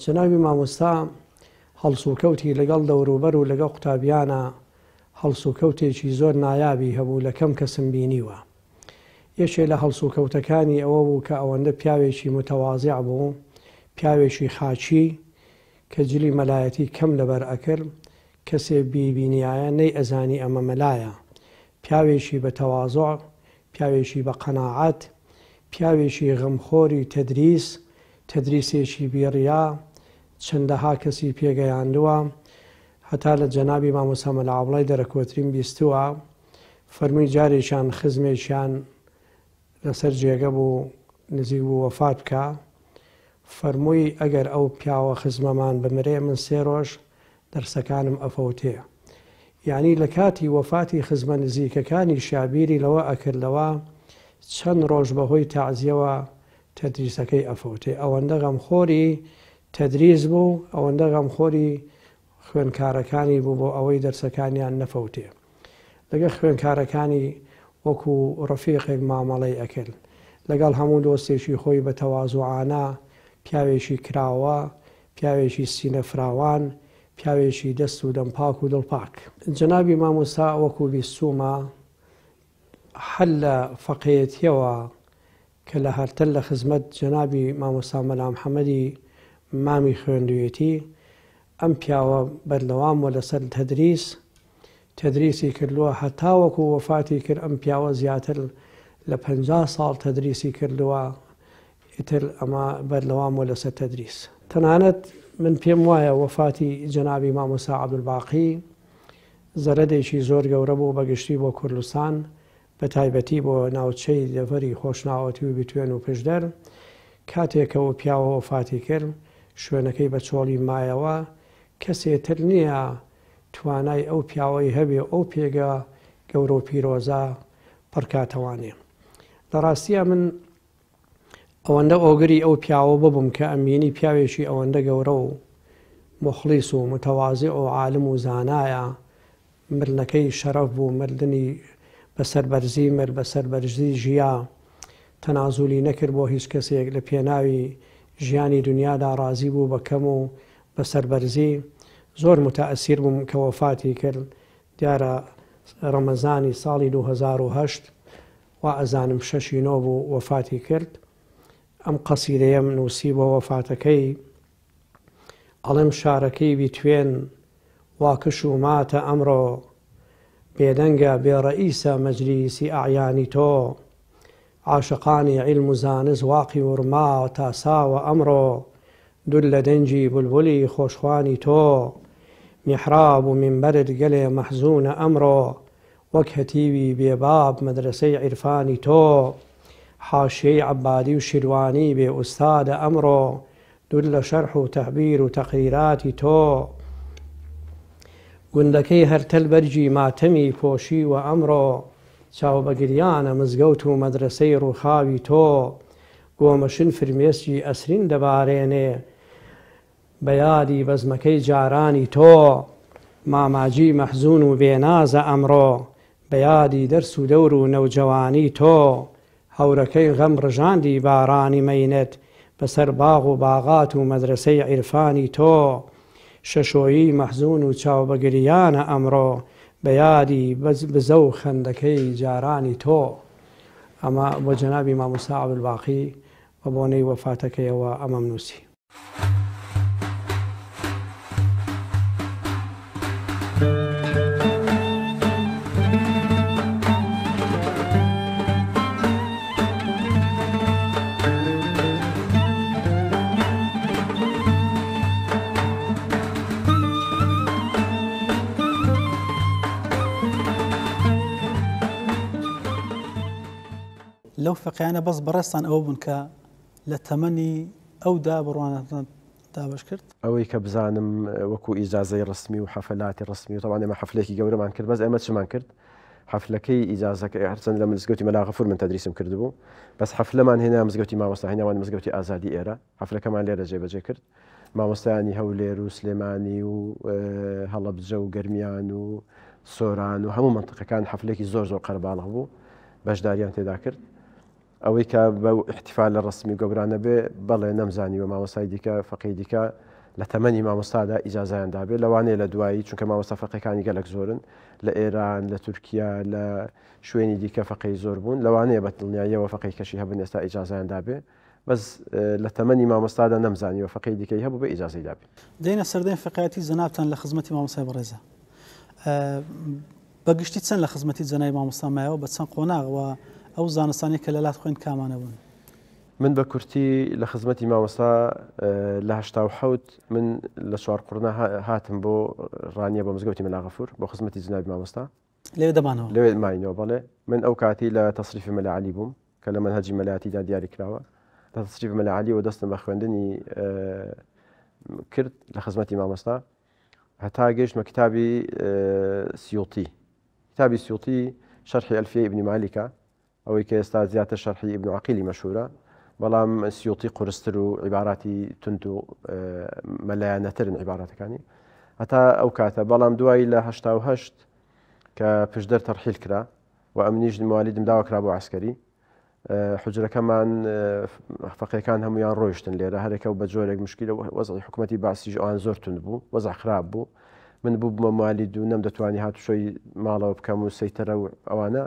جەنابی مامۆستا هەڵسوکەوتی لەگەڵ دەوروبەر و لەگەڵ قوتابیانە هەڵسوکەوتێکی زۆر نایابی هەبوو لە کەم کەسم بینیوە. یەکێ لە هەڵسوکەوتەکانی ئەوە بوو کە ئەوەندە پیاوێکی متەوازع بوو، پیاوێکی خاکی کە جلی مەلایەتی کەم لەبەر ئەکرد، کەسێ بیبینیایە نەی ئەزانی ئەمە مەلایە. پیاوێکی بە تەوازوع، پیاوێکی بە قەناعەت، پیاوێکی غەمخۆری تەدریس، تەدریسێکی بی ڕیا، چەندەها کەسی پێگەیاندووە، هەتا لە جەنابی مامۆستا مەلا عەبڵای دەرەکۆتریم بیستووە فەرمووی جارێکیان خزمێکیان لەسەر جێگە بوو نزیک بوو وەفات بکا فەرمووی ئەگەر ئەو پیاوە خزمەمان بمرێ من سێ ڕۆژ دەرسەکانم ئەفەوتێ یانی لە کاتی وەفاتی خزمە نزیکەکانیشیا بیری لەوە ئەکردەوە چەند ڕۆژ بەهۆی تەعزیەوە تەدریسەکەی ئەفەوتێ ئەوەندە غەمخۆری تەدریس بوو ئەوەندە غەمخۆری خوێندکارەکانی بوو بۆ ئەوەی دەرسەکانیان نەفەوتێ. لەگەڵ خوێندکارەکانی وەکو ڕەفیقێک مامەڵەی ئەکرد. لەگەڵ هەموو دۆستێکی خۆی بە تەوازوعانە، پیاوێکی کراوە، پیاوێکی سینە فراوان، پیاوێکی دەست و دەم پاک و دڵ پاک. جەنابی مامۆستا وەکو بیستوومە هەر لە فەقێیەتیەوە کە لە هەرتەل لە خزمەت جەنابی مامۆستا مەلا محەمەدی مامی خوێندویەتی، ئەم پیاوە بەردەوام بوە لەسەر تەدریس، تەدریسی کردوە هەتاوەکو وەفاتی کرد ئەم پیاوە زیاتر لە 50 ساڵ تەدریسی کردوە، ئیتر ئەمە بەردەوام بوە لەسەر تەدریس. تەنانەت من پێم وایە وەفاتی جەنابی مامۆستا عەبدولباقی زەرەدێکی زۆر گەورە بوو بە گشتی بۆ کوردستان، بە تایبەتی بۆ ناوچەی دەڤەری خۆشناوەتی و بتوێن و پشدەر، کاتێ کە ئەو پیاوە وەفاتی کرد شوێنەکەی بە چۆڵی مایەوە، کەسێ تر نییە توانای ئەو پیاوەی هەبێ و ئەو پێگە گەورە و پیرۆزە پڕ کاتەوانێ. لە ڕاستیا من ئەوەندە ئۆگری ئەو پیاوە ببووم کە ئەمبینی پیاوێکی ئەوەندە گەورە و موخڵیس و متەوازع و عالم و زانایە، مردنەکەی شەرەف بوو، مردنی بە سەربەرزی مرد، بە سەربەرزی ژیا، تەنازولی نەکرد بۆ هیچ کەسێک، لە پێناوی ژیانی دونیادا ڕازی بوو بە کەم و بە سەربەرزی، زۆر موتەئەسیر بووم کە وەفاتی کرد، دیارە ڕەمەزانی ساڵی 2008 وا ئەزانم شەشی نۆ بوو وەفاتی کرد، ئەم قەسیدەیەم نووسی بۆ وەفاتەکەی، ئەڵێم شارەکەی بیتوێن وا کش و ماتە ئەمڕۆ بێدەنگە بێ ڕەئیسە مەجلیسی ئەعیانی تۆ عاشقانی عیلم و زانست واقی ورما تاساوە ئەمڕۆ دوور لە دەنگی بولبولی خۆشخوانی تۆ میحراب و مینبەرت گەلێ مەحزوونە ئەمڕۆ وەک هەتیوی بێ باب مەدرەسەی عیرفانی تۆ حاشیەی عەبادی و شیروانی بێ ئوستادە ئەمڕۆ دوور لە شەرح و تەعبیر و تەقریراتی تۆ گوندەکەی هەرتەل بەرگی ماتەمی پۆشیوە ئەمڕۆ چاو بە گریانە مزگەوت و مەدرەسەی ڕووخاوی تۆ گۆمەشن فرمێسکی ئەسرین دەبارێنێ بە یادی بەزمەکەی جارانی تۆ ماماجی مەحزوون و بێ نازە ئەمڕۆ بە یادی دەرس و دەور و نەوجەوانی تۆ هەورەکەی غەم ڕژاندی بارانی مەینەت بەسەر باغ و باغات و مەدرەسەی عیرفانی تۆ شەشۆیی مەحزوون و چاو بە گریانە ئەمڕۆ بە یادی بزە و خەندەکەی جارانی تۆ ئەمە بۆ جەنابی مامۆستا عەبدولباقی بە بۆنەی وەفاتەکەیەوە ئەمەم نووسی. لەو فەقیانە بەس بەڕێزتان ئەوە بوون کە لە تەمەنی ئەودا بڕوانامەتان دابەش کرد؟ ئەوەی کە بزانم وەکو ئیجازەی ڕەسمی و حەفەلاتی ڕەسمی و تەبعەن ئێمە حەفلەیەکی گەورەمان کرد بەس ئێمە چمان کرد حەفلەکەی ئیجازەکە هەرچەند لە مزگەوتی مەلا غەفور من تەدریسم کردبوو بەس حەفلەمان هێنا مزگەوتی مامۆستا هێنامان مزگەوتی ئازادی ئێرە حەفلەکەمان لێرە جێبەجێ کرد مامۆستایانی هەولێر و سلێمانی و هەڵەبجە و گەرمیان و سۆران و هەموو منطقەکان حەفلێکی زۆر زۆر قەرەباڵغ بوو بەشداریان تێدا کرد ئەوەی کە بەو ئیحتیفالە ڕەسمی و گەورانە بێ، بەڵێ نەمزانیوە مامۆستای دیکە، فەقێی دیکە لە تەمەنی مامۆستادا ئیجازەیان دابێ، لەوانەیە لە دوایی، چونکە مامۆستا فەقێکانی گەلەک زۆرن، لە ئێران، لە تورکیا، لە شوێنی دیکە فەقێی زۆر بوون، لەوانەیە بە دڵنیاییەوە فەقێی کەشی هەبن ئێستا ئیجازەیان دابێ. بەس لە تەمەنی مامۆستادا نەمزانیوە فەقێی دیکەی هەبوو بێ ئیجازەی دابێ. دێینە سەردەمی فەقێیەتی جەنابتان لە خزمەتی مامۆستای بەڕێزا. بە گشتی چەند لە خزمەتی جەنابی مامۆستا مایەوە بە چەند قۆناغ و ئەو زانستانەی کە لەلات خوێند کامانە بوون؟ من بە کورتی لە خزمەتی مامۆستا لە 87 من لە چوارقوڕنە هاتم بۆ ڕانیە بۆ مزگەوتی مەلا غەفور بۆ خزمەتی جنابی مامۆستا. لەوێ دەمانەوە؟ لەوێ ماینەوە بەڵێ. من ئەو کاتی لە تەسریفی مەلا عەلی بووم کە لە مەنهەجی مەلایەتیدا دیاری کراوە. لە تەسریفی مەلا عەلیەوە دەستم بە خوێندنی کرد لە خزمەتی مامۆستا هەتا گەیشتمە کتابی سیوطی. کتابی سیوطی شەرحی ئەلفیەی ئیبنی مالیکە ئەوەی کە ئێستا زیاتر شەرحی ئیبن عەقیلی مەشهورە، بەڵام سیوطی قورستر و عیباراتی توند و مەلایانەترن عیباراتەکانی هەتا ئەو کاتە. بەڵام دوایی لە 88 کە پشدەر تەرحیل کرا و ئەمنیش موالیدم داوا کرا بۆ عەسکەری، حوجرەکەمان فەقێکان هەمویان ڕۆیشتن لێرە هەرێکە و بە جۆرێک مشکلە وەزعی حکوومەتی بەعسیش ئەوان زۆر توند بوو، وەزع خراپ بوو. من بووبمە موالید و نەمدەتوانی هاتوچۆی ماڵەوە بکەم و سەیتەرە و ئەوانە،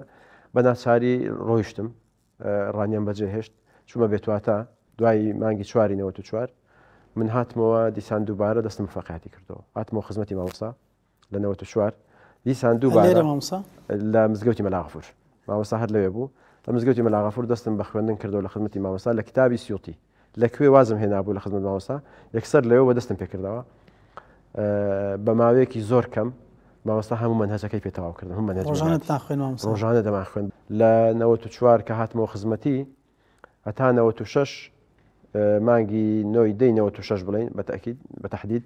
بە ناچاری ڕۆیشتم، ڕانیەم بەجێ هێشت، چوومە بێتواتە، دوای مانگی چواری 94 من هاتمەوە دیسان دووبارە دەستم بە فەقیاتی کردەوە، هاتمەوە خزمەتی مامۆستا لە 94 دیسان دووبارە لێرە مامۆستا؟ لە مزگەوتی مەلا غەفور، مامۆستا هەر لەوێ بوو، لە مزگەوتی مەلا غەفور دەستم بە خوێندن کردەوە لە خزمەتی مامۆستا لە کتابی سیوطی. لە کوێ وازم هێنابوو لە خزمەت مامۆستا یەکسەر لەوێوە دەستم پێکردەوە بە ماوەیەکی زۆر کەم مامۆستا هەموو مەنهەجەکەی پێ تەواو کردم هەموو مەنهەج ڕۆژانە تان خوێن مامۆستا ڕۆژانە دەمان خوێند لە 94 کە هاتمەوە خزمەتی هەتا 96 مانگی نۆی دەی 96 بڵین بە تەئکید بە تەحدید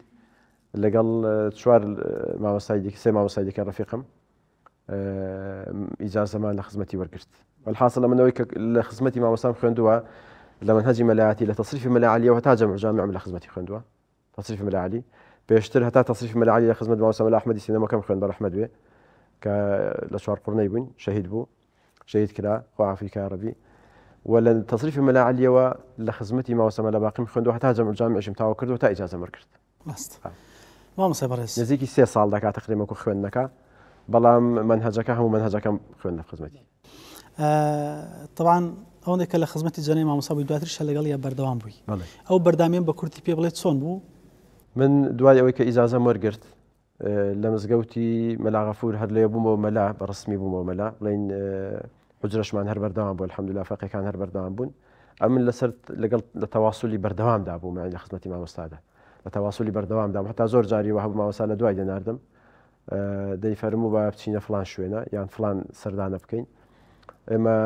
لەگەڵ چوار مامۆستای دیکە سێ مامۆستای دیکە ڕەفیقم ئیجازەمان لە خزمەتی وەرگرت. وەلحاسڵ ئەمن ئەوەی کە لە خزمەتی مامۆستام خوێندووە لە مەنهەجی مەلایەتی لە تەسریفی مەلا عەلیەوە هەتا جەمع جامعم لە خزمەتی خوێندووە تەسریفی مەلا عەلی پێشتر هەتا تەسریفی مەلا عەلی لە خزمەت مامۆستا مەلا ئەحمەدی سینەمەکەم خوێند بە ڕەحمەت بێ کە لە چوارقوڕنەی بووین شەهید بوو شەهید کرا خوا عافی کا ڕەبی و لە تەسریفی مەلا عەلیەوە لە خزمەتی مامۆستا مەلا باقیم خوێندووە هەتا جەمع جامعشم تەواو کردووە تا ئیجازەم وەرگرت. ڕاست مامۆستای بەڕێز. نزیکی سێ ساڵ دەکات تقریبا وەکو خوێندنەکە بەڵام مەنهەجەکە هەموو مەنهەجەکەم خوێند لە خزمەتی. تەبعەن ئەوەندێک کە لە خزمەتی جەنەی مامۆستا بووی دواتریش هەر لەگەڵیا بەردەوام بووی ئەو بەردامیەم بە کورتی پێ بڵێ چۆن بوو؟ من دوای ئەوەی کە ئیجازەم وەرگرت لە مزگەوتی مەلا غەفور هەر لێ بوومەوە مەلا بە ڕسمی بوومەوە مەلا بڵین حجرەشمان هەر بەردەوام بوو الحمدلله فەقێکان هەر بەردەوام بوون ئەمن لەسەر لەگەڵ لە تەواسولی بەردەوامدا بووم یانی لە خزمەتی مامۆستادا لە تەواسولی بەردەوامدا بووم هەتا زۆر جاری وە هەبوو مامۆستا لە دوای دەناردم دەیفەرموو با بچینە فلان شوێنە یان فلان سەردانە بکەین ئێمە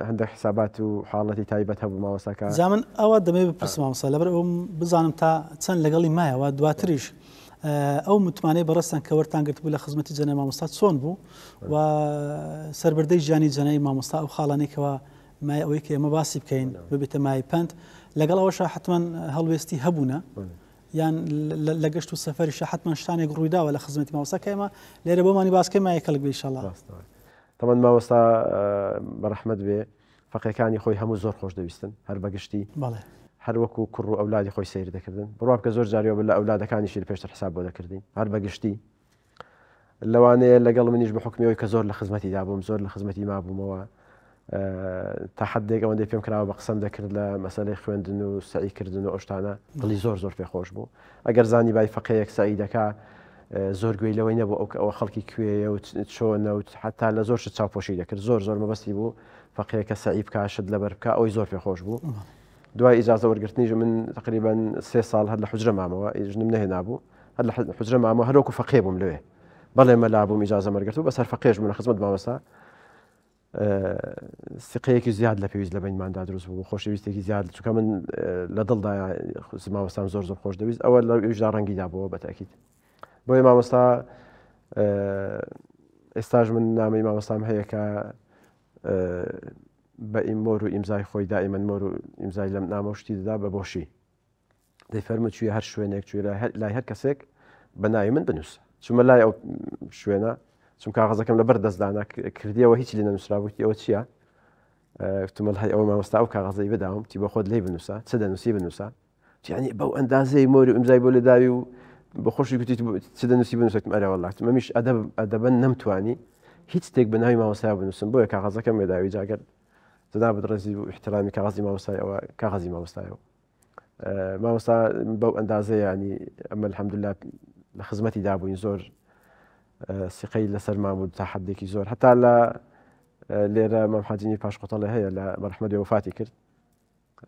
هەندێک حسابات و حاڵەتی تایبەت هەبوو مامۆستاکە جا من ئەوە دەمەوێت بپرسم مامۆستا لەبەر ئەوم بزانم تا چەند لەگەڵی مایەوە دواتریش ئەو متمانەی بەڕێزتان کە وەرتان گرتبوو لە خزمەتی جەنای مامۆستا چۆن بوو و سربردەی ژیانی جەنای مامۆستا ئەو خاڵانەی کەوا مای ئەوەی کە ئێمە باسی بکەین ببێتە مای پەند لەگەڵ ئەوەشا حتمما هەڵوێستی هەبوونە یان لە گەشت و سەفەریشە حتمما شتانێک ڕوویداوە لە خزمەتی مامۆستا کە ئێمە لێرە بۆمانی باسکەی مایە کەڵک بێ ئیشەڵا. تەمەن مامۆستا بەڕەحمەت بێ فەقێکانی خۆی هەموو زۆر خۆش دەویستن هەر بەگشتی هەر وەکو کوڕ و ئەولادی خۆی سەیر دەکردن بڕوا بکە زۆر جاریەوە لە ئەولادەکانیشی پێشتر حساب بۆ دەکردین هەر بەگشتی لەوانەیە لەگەڵ منیش بە حکمی ئەوەی کە زۆر لە خزمەتیدا بووم زۆر لە خزمەتی مابوومەوە تا حدێک ئەوەندەی پێم کراوە بە قسەم دەکرد لە مەسلەی خوێندن و سەعی کردن و ئەوشتانە دڵی زۆر زۆر پێخۆش بوو ئەگەر زانی بای فەقەیەک سەعی دەکا زۆر گوێی لەوەی نەبوو ئەو ئەوە خەڵکی کوێیە و چۆنە و حتا لە زۆر شت چاوپۆشی دەکرد زۆر زۆر مەبەستی بوو فەقەیەکە سەعی بکا شت لەبەر بکا ئەوەی زۆر پێخۆش بوو دوای ئیجازە وەرگرتنیش من تقریبا سێ ساڵ هەر لە حجرە مامەوە ژنم نەهێنابوو هەر لە حجرە مامەوە هەروەکو فەقێ بووم لەوێ بەڵێ مەلا بووم ئیجازەم وەرگرت و بەسەر فەقێش بووم لە خزمەت مامۆستا سقەیەکی زیاد لە پێویست لە بینماندا دروست بوو خۆشەویستێکی زیاد چونکە من لە دڵدا مامۆستام زۆر زۆر خۆش دەویست ئەوە لە ئەویشدا ڕەنگی دابووە بە تاکید بۆیە مامۆستا ئێستاش من نامەی مامۆستام هەیە کە بە مۆر و ئیمزای خۆی دائیمەن مۆر و ئیمزای لەم نامە و شتی دەدا بە بۆشی دەیفەرموو چوویە هەر شوێنێک چووی لای هەر کەسێک بە ناوی من بنووسە چوومە لای ئەو شوێنە چون کاغەزەکەم لەبەر دەستدانا کردیەوە هیچ لێ نەنووسرابوو ئەوە چییە وتم هەی ئەوە مامۆستا ئەو کاغەزەی بداوم تی بۆ خۆت لێی بنووسە چ دەنووسی بنووسە یعنی بەو ئەندازەی مۆری ئیمزای بۆ لێداوی و بە خۆشی گوتی چ دەنووسی بنووسە وتم ئەرێ وەڵا وتم ئەمیش ئەدەب ئەدەبەن نەمتوانی هیچ شتێک بە ناوی مامۆستا بنووسم بۆیە کاغەزەکەم وێداوی جاگەر. جەنابت ڕێزی و احترامی کاغەزی مامۆستای ئەوە کاغەزی مامۆستایەوە مامۆستا بەو ئەندازە ینی ئەمە الحەمدلله لە خزمەتی دابووین زۆر سیقەی لەسەرمان بوو تا حدێکی زۆر هەتا لە لێرە مام حاجینی پاش قوتەڵێ هەیە لە بەرحمەت وفاتی کرد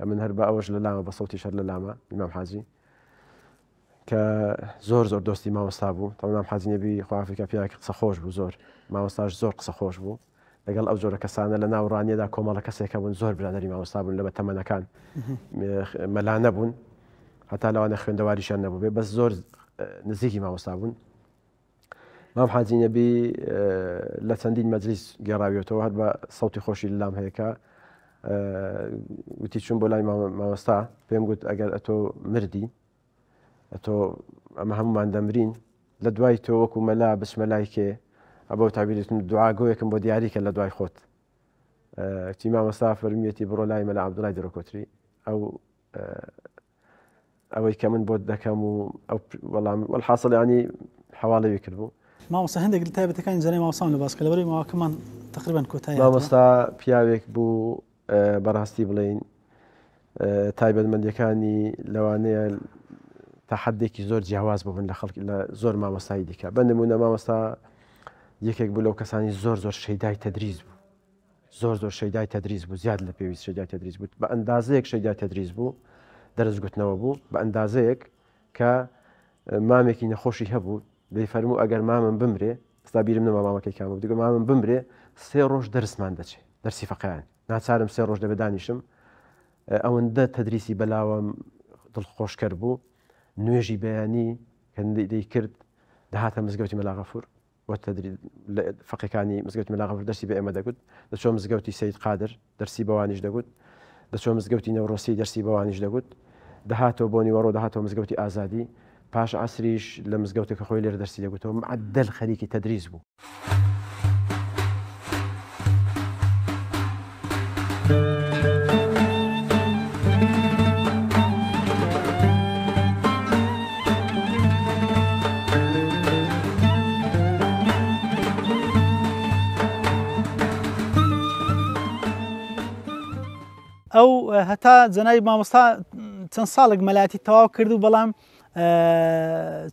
ئەمن هەر بە ئەوەش لە لامە بە سەوتی شەر لە لامە ئیمام حاجی کە زۆر زۆر دۆستی مامۆستا بوو تەمام مام حاجی نەبی خوافیکە پیاوێکی قسە خۆش بوو زۆر مامۆستاش زۆر قسە خۆش بوو لەگەڵ ئەو جۆرە کەسانە لە ناو ڕانیەدا کۆمەڵە کەسێک هەبوون زۆر برادەری مامۆستا بوون لە بە تەمەنەکان مەلا نەبوون هەتا لەوانە خوێندەواریشیان نەبوو بێ بەس زۆر نزیکی مامۆستا بوون مام حاجی نەبی لە چەندین مەجلیس گێڕاویەتەوە هەر بە سەوتی خۆشی لەلام هەیەکە وتی چون بۆ لای مامۆستا پێم گوت ئەگەر ئەتۆ مردی ئەتۆ ئەمە هەمومان دەمرین لە دوای تۆ وەکو مەلا بچمە لای کێ ئەبەو تابیرتن دوعاگۆیەکم بۆ دیاریکە لە دوای خۆت کچی مامۆستا فەرمیەتی بڕۆ لای مەلا عەبدوڵای دەرۆکۆتری ئەو ئەوەی کە من بۆت دەکەم و ئەو وەڵام وەلحاصل ینی حواڵەوی کردبوو مامۆستا هەندێک لە تایبەتەکانی جەنای مامۆستام لە باس کە لەبەرەی ماوەکەمان تقریبا کۆتایی مامۆستا پیاوێک بوو بەڕاستی بڵێین تایبەتمەندیەکانی لەوانەیە تا حدێکی زۆر جیاواز ببن لە خەڵک لە زۆر مامۆستای دیکە بە نمونە مامۆستا یەکێک بوو لەو کەسانی زۆر زۆر شەیدای تەدریس بوو زۆر زۆر شەیدای تەدریس بوو زیاد لە پێویست شەیدای تەدریس بوو بە ئەندازەیەک شەیدای تەدریس بوو دەرس گوتنەوە بوو بە ئەندازەیەک کە مامێکی نەخۆشی هەبوو دەیفەرموو ئەگەر مامم بمرێ ئێستا بیرم نەما مامەکەی کامە بوو دەگوت مامم بمرێ سێ ڕۆژ دەرسمان دەچێ دەرسی فەقیان ناچارم سێ ڕۆژ دەبێ دانیشم ئەوەندە تەدریسی بەلاوەم دڵخۆشکەر بوو نوێژی بەیانی کە دەیکرد دەهاتە مزگەوتی مەلا غەفور بۆ فەقێکانی مزگەوتی مەلا غەفور دەرسی بە ئێمە دەگوت دەچۆ مزگەوتی سید قادر دەرسی بەوانیش دەگوت دەچۆ مزگەوتی نەورۆسی دەرسی بەوانیش دەگوت دەهاتەوە بۆ نیوەڕۆ دەهاتەوە مزگەوتی ئازادی پاش عەسریش لە مزگەوتەکە خۆی لێرە دەرسی دەگوتەوە معەدەل خەریکی تەدریس بوو. ئەو هەتا جەنابی مامۆستا چەند ساڵێک مەلاتی تەواو کرد و بەڵام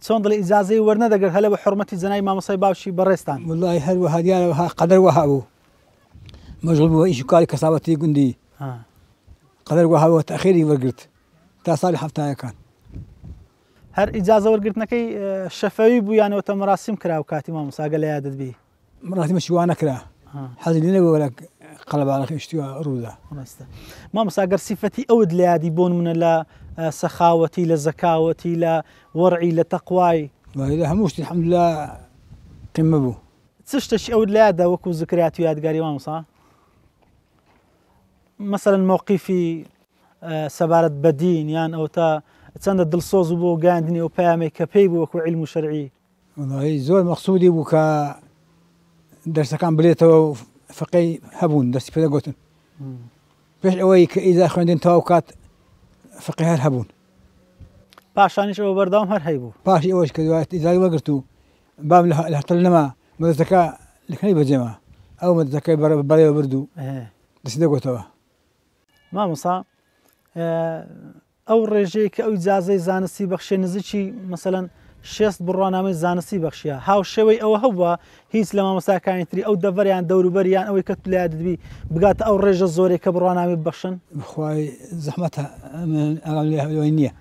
چۆن دڵی ئیجازەی وەرنەدەگرت هەلە بە حرمەتی جەنابی مامۆستای باوکی بەڕێزتان. وەڵای هەر وەها دیارە وەها قەدەر وەها بوو مەشغول بوو ئیش و کاری کەسابەتی گوندی قەدەر وەها بوو تەئخیری وەرگرت تا ساڵی حەفتایەکان. هەر ئیجازە وەرگرتنەکەی شەفەوی بوو یان ئەوەتە مەراسیم کرا و کاتی مامۆستا گەر لە یادت بی؟ مەراسیمەکی وا نەکرا حەزی لێ نەبوو لە قەڵەباڵغی شتی وا ڕوودا. ڕاستە مامۆستا گەر سیفەتی ئەوت لە یادی بۆ نمونە لە سەخاوەتی لە زەکاوەتی لە وەرعی لە تەقوای. وەڵی لە هەموو شتی الحمدللە قیمە بوو. چ شتێکی ئەوت لە یادە وەکو زکریات و یادگاری مامۆستا؟ مەسەلەن مەوقیفی سەبارەت بە دین یان ئەوتا چەندە دڵسۆز بوو بۆ گەیاندنی ئەو پەیامەی کە پێی بوو وەکو عیلم و شەرعی؟ وەڵاهی زۆر مەقسوودی بوو کە دەرسەکان بلێتەوە و فقەی هەبوون دەستی پێ دەگوتن پێش ئەوەی کە ئیزا خوێندن تەواو کات فقی هەر هەبوون پاشانیش ئەوە بەردەوام هەر هەیبوو پاشی ئەوەش کە دوای ئیزای وەگرت و بام لە هەتەل نەما مەدرسەکە لەکنەی بەجێما ئەو مەدرسەکەی بەڕێوە برد و دەستی دەگوتەوە مامۆستا ئەو ڕێژەیە کە ئەو ئیجازەی زانستی بەخشێ نزیکی مەسەلەن شێست بڕوانامەی زانستی بەخشیە هاوشێوەی ئەوە هەبووە هیچ لە مامۆستاکانی تری ئەو دەڤەر یان دەوروبەر یان ئەوەی کە لە یادت بی بگاتە ئەو ڕێژە زۆرەی کە بڕوانامەی ببەخشن؟ بخوای زەحمەتە من ئاگام لێ لەوەی نییە.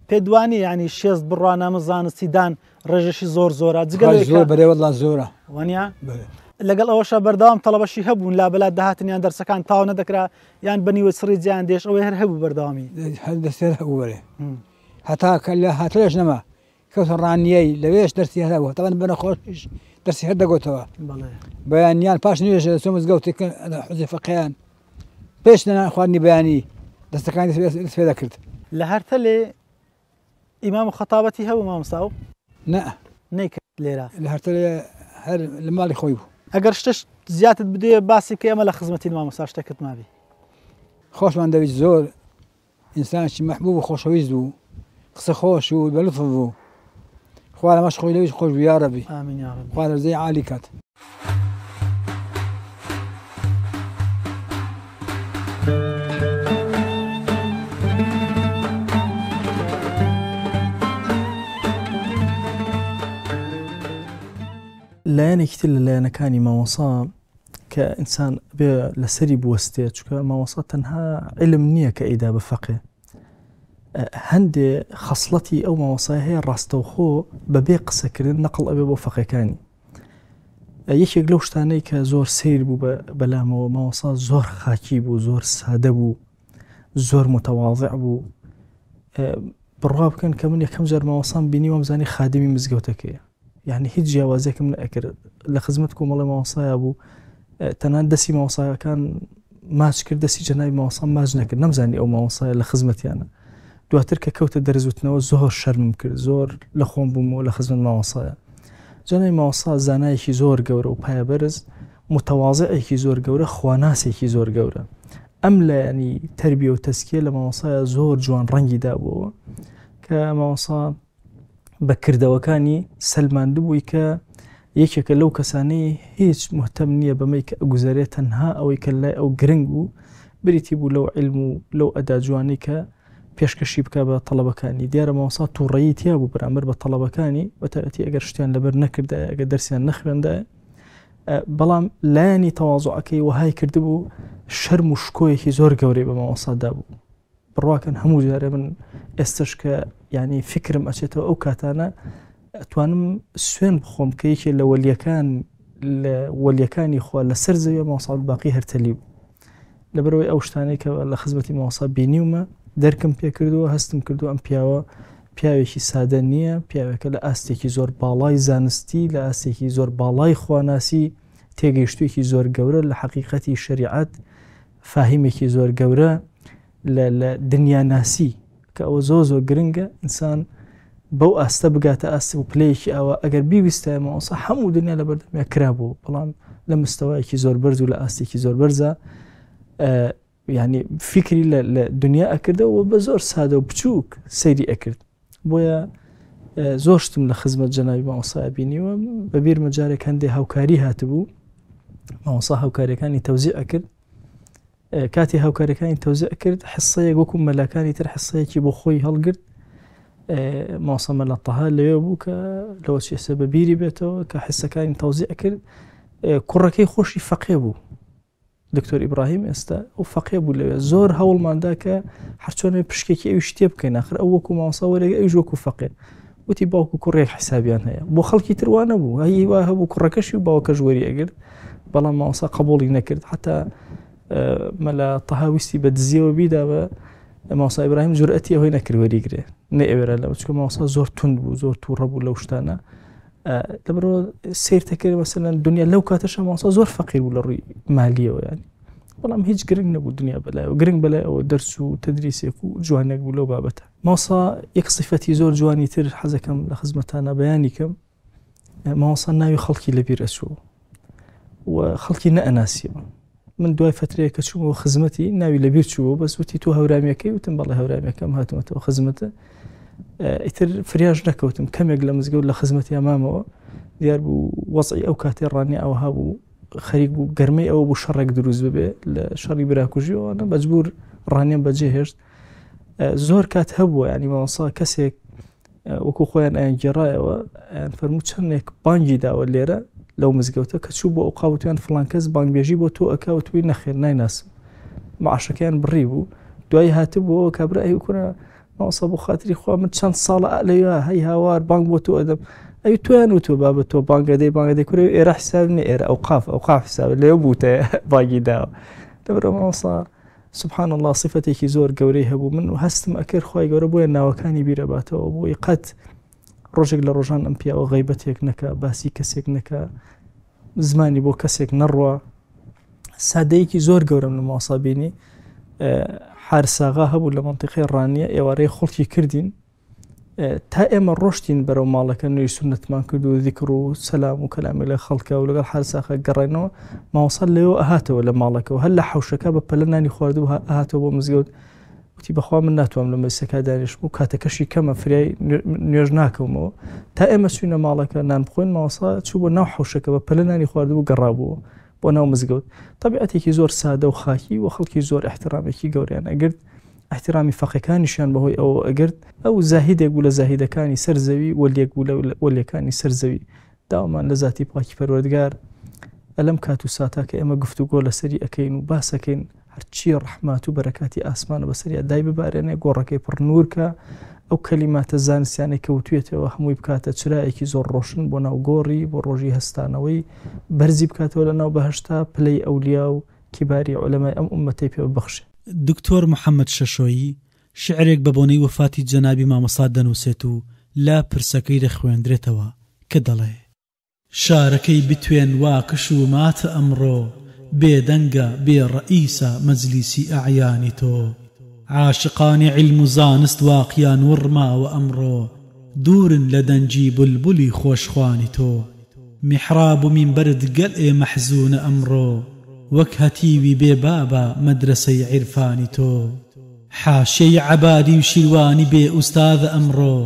پێت وانیە یانی شێست بڕوانامە زانستی دان ڕێژەشی زۆر زۆرە جگە لەوەی زۆر بەرێ وەڵا زۆرە وانە لەگەڵ ئەوەشا بەردەوام تەڵەبەشی هەبوون لابەلا دەهاتن یان دەرسەکان تاو نەدەکرا یان بە نیوە چڕی جیان دێش ئەوەی هەر هەبوو بەردەوامی هەر دەستێر هەبوو بەرێ هەتا کە لە هاتلێش نەما کەوتە ڕانیەی لەوێش دەرسی هەر هەبوو تەبەن بەنەخۆشیش دەرسی هەر دەگوتەوە بەیانیان پاش نوێژ دەچۆ مزگەوتێک حوزی فەقیان پێش نان خواردنی بەیانی دەستەکانی دەست پێ دەکرد. لە هەرتەلێ ئیمام و خەتابەتی هەبوو مامۆستا ئەو؟ نا. نەیکرد لێرە؟ لە هەرتەلێ هەر لە ماڵی خۆی بوو. ئەگەر شتش زیاتت بدەیە باسی بکەی ئەمە لە خزمەتین مامۆستا شتەکت مابی. خۆشمان دەویست زۆر ئینسانێکی مەحبوب و خۆشەویست بوو قسە خۆش و بە لوتف بوو خوا لەمەش خۆی لەویش خۆش بوو یاڕەبی آمین یا رب. خوا دەرجەی عالی کات. لایەنێکی تر لە لایەنەکانی مامۆسا کە ئینسان بێ لەسەری بوەستێ چونکە مامۆسا تەنها علم نییە کە ئەیدا بە فەقێ هەندێ خەسڵەتی ئەو مامۆسای هەیە ڕاستەوخۆ بەبێ قسەکردن نەقڵ ئەبێ بۆ فەقێکانی یەکێک لەو شتانەی کە زۆر سیر بوو بەلامەوە مامۆسا زۆر خاکی بوو زۆر سادە بوو زۆر متەواضع بوو بڕوا بکەن کە من یەکەم جار مامۆسام بینی وامزانی خادمی مزگەوتەکەیە یعنی هیچ جیاوازێکم نەئەکرد لە خزمەت کۆمەڵی مامۆسایە بوو تەنان دەسی مامۆساکان ماچ کرد دەسی جەنابی مامۆسا ماچ نەکرد نەمزانی ئەو مامۆسایە لە خزمەتیانە دواتر کە کەوتە دەرزوتنەوە زۆر شەرمم کرد زۆر لە خۆم بوومەوە لە خزمەت مامۆسایە جەنابی مامۆسا زانایەکی زۆر گەورە و پایەبەرز متەوازعێکی زۆر گەورە خواناسێکی زۆر گەورە ئەم لایەنی تەربیە و تەسکیە لە مامۆسایە زۆر جوان ڕەنگی دابووەوە کە مامۆسا بە کردەوەکانی سەلماندبووی کە یەکێکە لەو کەسانەی هیچ مهتەم نییە بەمەی کە ئەگوزەرێت تەنها ئەوەی کە لای ئەو گرنگ بوو بریتی بوو لەو علم و لەو ئەدا جوانی کە پێشکەشی بکە بە تەڵەبەکانی دیارە مامۆستا تووڕەیی تیا بوو بەرامبەر بە تەڵەبەکانی بەتایبەتی ئەگەر شتیان لەبەر نەکردایە ئەگەر دەرسیان نەخوێندایە بەڵام لایەنی تەواضعەکەی وەهای کردبوو شەرم و شکۆیەکی زۆر گەورەی بە مامۆستا دابوو بڕواکەن هەموو جارێ من ئێستش کە ینی فکرم ئەچێتەوە ئەو کاتانە ئەتوانم سوێن بخۆم کە یەکێ لە وەلیەکان لە وەلیەکانی خوا لەسەر زەویە مامۆستا باقی هەرتەلی بوو لەبەرەوەی ئەو شتانەی کە لە خزمەتی مامۆستا بینیومە دەرکم پێکردووە هەستم کردو ئەم پیاوە پیاوێکی سادە نییە پیاوێکە لە ئاستێکی زۆر باڵای زانستی لە ئاستێکی زۆر باڵای خواناسی تێگەیشتوێکی زۆر گەورە لە حەقیقەتی شەریعەت فاهیمێکی زۆر گەورە لە دنیاناسی کە ئەوە زۆر زۆر گرنگە ئینسان بەو ئاستە بگاتە ئاست و پلەیەکی ئەوە ئەگەر بیویستایە مامۆستا هەموو دنیا لە بەردەمیا کرابوو بەڵام لە مستەوایەکی زۆر بەرز و لە ئاستێکی زۆر بەرزە ینی فیکری لە دنیا ئەکردەوە بە زۆر سادە و بچووک سەیری ئەکرد بۆیە زۆر شتم لە خزمەت جەنابی مامۆستا بینیوە بە بیرمە جارێک هەندێ هاوکاری هاتبوو مامۆستا هاوکاریەکانی تەوزیع ئەکرد کاتی هاوکاریەکانی تەوزیع کرد حسەیەک وەکو مەلاکانی تر حسەیەکی بۆ خۆی هەڵگرت مامۆستا مەلا تەها لەوێ بوو کە لەوە چێسە بە بیری بێتەوە کە حسەکانی تەوزیع کرد کوڕەکەی خۆشی فەقێ بوو دکتۆر ئیبراهیم ئێستا ئەو فەقێ بوو لەوێ زۆر هەوڵماندا کە هەرچۆنێ پشکێکی ئەویش تێ بکەین آخر ئەو وەکو مامۆستا وەرەگە ئەویش وەکو فەقێ وتی باوک و کوڕێک حیسابیان هەیە بۆ خەڵکی تر وا نەبوو هەی وا هەبوو کوڕەکەشی و باوکەش وەری ئەگرت بەڵام مامۆستا قبوڵی نەکرد حتا مەلا تەها ویستی بە دزیەوە بیدا بە مامۆستا ئیبراهیم جورئەتی ئەوەی نەکرد وەریگرێ نەئێوێرا لەوە چونکە مامۆستا زۆر توند بوو زۆر تووڕە بوو لەو شتانە لەبەرەوە سیر تەکرد مەسەلەن دنیا لەو کاتەشە مامۆستا زۆر فەقیر بوو لە ڕووی مالیەوە یانی بەڵام هیچ گرنگ نەبوو دنیا بەلایەوە گرنگ بەلای ئەوە دەرس و تدریسێک و جوانێک بوو لەو بابەتە مامۆستا یەک سیفەتی زۆر جوانی تر حەزەکەم لە خزمەتانە بەیانی کەم مامۆستا ناوی خەڵکی لەبیر ئەچوو و خەڵکی نەئەناسیەوە من دوای فترەیە کە چوومەوە خزمەتی ناوی لەبیر چووە بەس وتی تۆ هەورامیەکەی وتم بەڵێ هەورامیەکەم هاتومەتەوە خزمەتە ئیتر فریاش نەکەوتم کەمێک لە مزگەوت لە خزمەتی مامەوە دیار بوو وەزعی ئەو کاتێ ڕانیە ئەوها بوو خەریک بوو گەرمەی ئەوە بوو شەڕێک دروست ببێ لە شەڕی براکوژیەوە مەجبور ڕانیان بەجێ هێشت زۆر کات هەبووە ینی مامۆستا کەسێک وەکو خۆیان ئەیان گێڕایەوە ئەیان فەرموو چەندێک بانگی داوە لێرە لەو مزگەوتە کە چوو بۆ ئەوقا وتیان فڵان کەس بانگبێژی بۆ تۆ ئەکا وتوی نەخێر نایناسم معاشەکەیان بڕی بوو دوایی هاتبووەوە کابرا ئەی کورە مامۆستا بۆ خاتری خوا من چەند ساڵە لەوێ هەی هاوار بانگ بۆ تۆ ئەدەم ئەی تۆیان وتووە بابە تۆ بانگەدەی بانگەدەی کورە ئێرە حساب نییە ئێرە ئەوقاف ئەوقاف حساب لەوێ بووتە بانگی داوە لەبەرئەوە مامۆستا سبحان اللە سیفەتێکی زۆر گەورەی هەبوو من هەستم ئەکرد خوای گەورە بۆیە ناوەکانی بیرەباتەوە بۆی قەت ڕۆژێک لە ڕۆژان ئەم پیاوە غیبەتێک نەکە باسی کەسێک نەکە زمانی بۆ کەسێک نەڕوە سادەیەکی زۆر گەورەم لە ماسا بینی حارساغا هەبوو لە منطقەی ڕانیە ئێوارەی خڵکی کردین تا ئێمە ڕۆشتین بەرەو ماڵەکە نوێژی سوننەتمان کرد و زیکر و سەلام و کەلامی لە خەڵکە و لەگەڵ حارساخە گەڕێنەوە مامۆستا لەوێ ئەهاتەوە لە ماڵەکەەوە هەر لە حەوشەکە بە پەلە نانی خواردو ئەهاتەوە بۆ مزگەوت وتی بەخوا من ناتوانم لە مەجلسەکە دانیشم و کاتەکەشی کەمە فریای نوێژ ناکەومەوە تا ئێمە چوینە ماڵەکە نان بخۆین مامۆستا چوو بۆ ناو حەوشەکە بە پەلە نانی خواردبوو گەڕابووە بۆ ناو مزگەوت تەبیعەتێکی زۆر سادە و خاکی و خەڵکی زۆر احترامێکی گەوریان ئەگرت ئیحتیرامی فەقێکانیشیان بەهۆی ئەوەوە ئەگرت، ئەو زاهیدێک بوو لە زاهیدەکانی سەر زەوی، وەلیەک بوو لە وەلیەکانی سەر زەوی. داوامان لە زاتی پاکی پەروەردگار لەم کات و ساتە کە ئێمە گفتوگۆ لەسەری ئەکەین و باسەکەین هەرچی ڕەحمات و بەرەکاتی ئاسمانە بەسەریا دای ببارێنێ گۆڕەکەی پڕ نوور کە ئەو کەلیماتە زانستیانەی کە وتوێتەوە هەمووی بکاتە چرایەکی زۆر ڕۆشن بۆ ناو گۆڕی بۆ ڕۆژی هەستانەوەی بەرزی بکاتەوە لە ناو بەهەشتا پلەی ئەولیا و کیباری عولەمای ئەم ئوممەتەی پێ ببەخشێ. دکتۆر محەمەد شەشۆیی شیعرێک بە بۆنەی وەفاتی جەنابی مامۆستا دەنووسێت و لە پرسەکەی دەخوێندرێتەوە کە دەڵێ. شارەکەی بتوێن وا کش و ماتە ئەمڕۆ، بێدەنگە، بێ ڕەئیسە مەجلیسی ئەعیانی تۆ. عاشقانی عیلم و زانست واقیان وڕماوە ئەمڕۆ، دوورن لە دەنگی بولبولی خۆشخوانی تۆ. میحراب و مینبەرت گەلێ مەحزوونە ئەمڕۆ، وەک هەتیوی بێ بابە مەدرەسەی عیرفانی تۆ. حاشیەی عەبادی و شیروانی بێ ئوستاذە ئەمڕۆ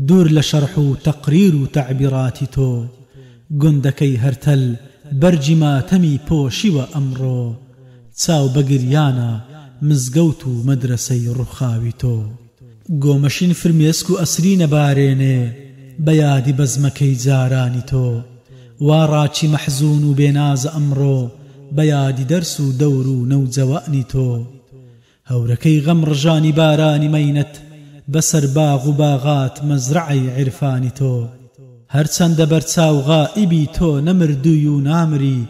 دوور لە شەرح و تەقریر و تەعبیراتی تۆ گوندەکەی هەرتەل بەرگی ماتەمی پۆشیوە ئەمڕۆ چاو بە گریانە مزگەوت و مەدرەسەی ڕووخاوی تۆ گۆمەشین فرمێسک و ئەسری نەبارێنێ بە یادی بەزمەکەی جارانی تۆ وا ڕاکی مەحزوون و بێنازە ئەمڕۆ بە یادی دەرس و دەور و نەوجەوانی تۆ هەورەکەی غەم ڕژانی بارانی مەینەت بەسەر باغ و باغات مەزرەعەی عیرفانی تۆ هەرچەندە بەرچاو غائیبی تۆ نەمردووی و نامری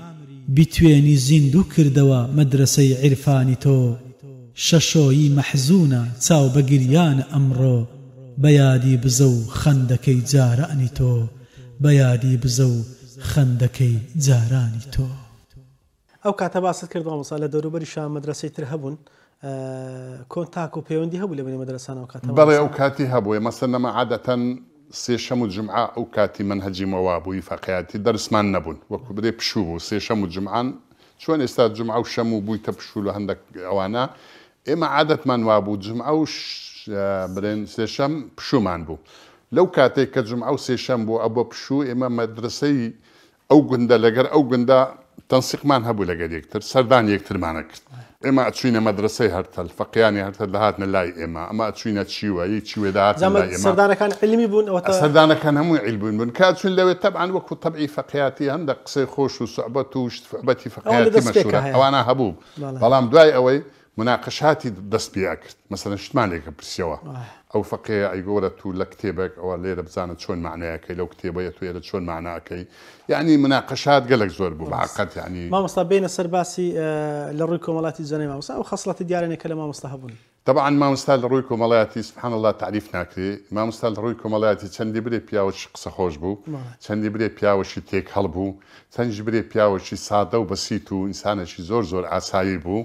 بیتوێنی زیندوو کردەوە مەدرەسەی عیرفانی تۆ شەشۆیی مەحزوونە چاو بە گریانە ئەمڕۆ بە یادی بزە و خەندەکەی جارانی تۆ بە یادی بزە و خەندەکەی جارانی تۆ. ئەو کاتە باست کرد مامۆستا لە دەوروبەریشا مەدرەسەی تر هەبوون کۆنتاک و پەیوەندی هەبوو لە بەینی مەدرەسان ئەو کاتە بەڵێ ئەو کاتی هەبوو مەسەن نەمە عادەتەن سێشەم و جمعە ئەو کاتی مەنهەجی مەوا بووی فەقیاتی دەرسمان نەبوون وەکو برێ پشوو بوو سێشەم و جمعان چۆن ئێستا جمعە و شەم و بوویتە پشوو لە هەندێک ئەوانە ئێمە عادەتمان وابوو جمعە و برێن سێشەم پشوومان بوو لەو کاتێک کە جمعە و سێشەم بوو ئەبووە پشوو ئێمە مەدرسەی ئەو گوندە لەگەر ئەو گوندە تەنسیقمان هەبوو لەگەر یەکتر، سەردانی یەکترمان ئەکرد. ئێمە ئەچووینە مەدرەسەی هەرتەل، فەقێیانی هەرتەل دەهاتنە لای ئێمە، ئەمە ئەچووینە چیوە، ی چیوێ دەهاتنە لای ئێمە. سەردانەکان عیلمی بوون ئەوەتا؟ سەردانەکان هەمووی عیلمی بوون. کە ئەچووین لەوێ تەبعەن وەکوو تەبعی فەقێیاتی هەندەک قسەی خۆش و سوعبەت و شت فعبەتی ئەوە لە فەقێیاتی دەستپێکا مەشهوورە، هەیە. ئەوانە هەبوو. بەڵێ. بەڵام دوای ئەوەی موناقەشاتی دەست پێ ئەکرد مەسەلەن شتمان لێک ئەپرسیەوە ئەو فەقێیە ئەیگۆرە تو لە کتێبێک ئەوە لێرە بزانە چۆن مەعنای ئەکەی لەو کتێبەیە تو ئێرە چۆن مەعنا ئەکەی یەعنی موناقەشات گەلەک زۆر بوو بە حەقەت یەعنی. مامۆستا بێینە سەر باسی لە ڕووی کۆمەڵاتی جەنابی مامۆستا ئەو خەسڵەتە دیارانەی کە لە مامۆستا هەبوون. تەبعەن مامۆستا لە ڕووی کۆمەڵایەتی سبحان اللە تەعریف ناکرێ مامۆستا لە ڕووی کۆمەڵایەتی چەندی برێ پیاوەکی قسە خۆش بوو چەندی برێ پیاوەکی تێکهەڵ بوو چەندیش برێ پیاوەکی سادە و بەسیت و ئینسانێکی زۆر زۆر ئاسایی بوو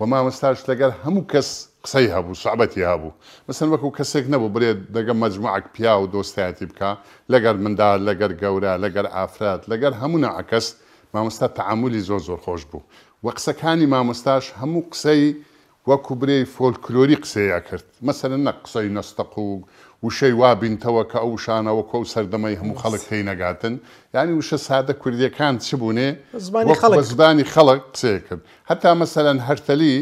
و مامۆستاش لەگەر هەموو کەس قسەی هەبوو سوعبەتی هەبوو مەسەن وەکو کەسێک نەبوو برێ دەگە مەجموعەک پیاو دۆستایەتی بکا لەگەر مندال لەگەر گەورە لەگەر ئافرەت لەگەر هەموو نەوعە کەس مامۆستا تەعامولی زۆر زۆر خۆش بوو و قسەکانی مامۆستاش هەموو قسەی وەکو برێی فۆلکلۆری قسەی ئەکرد مەسەلەن نەک قسەی نەستەق و وشەی وا بینتەوە کە ئەو وشانە وەکو ئەو سەردەمەی هەموو خەڵک تێی نەگاتن یانی وشە سادە کوردیەکان چ بوونێ زمانی وەک خەڵک. بە زبانی خەڵک قسەی ئەکرد هەتا مەسەلەن هەرتەلی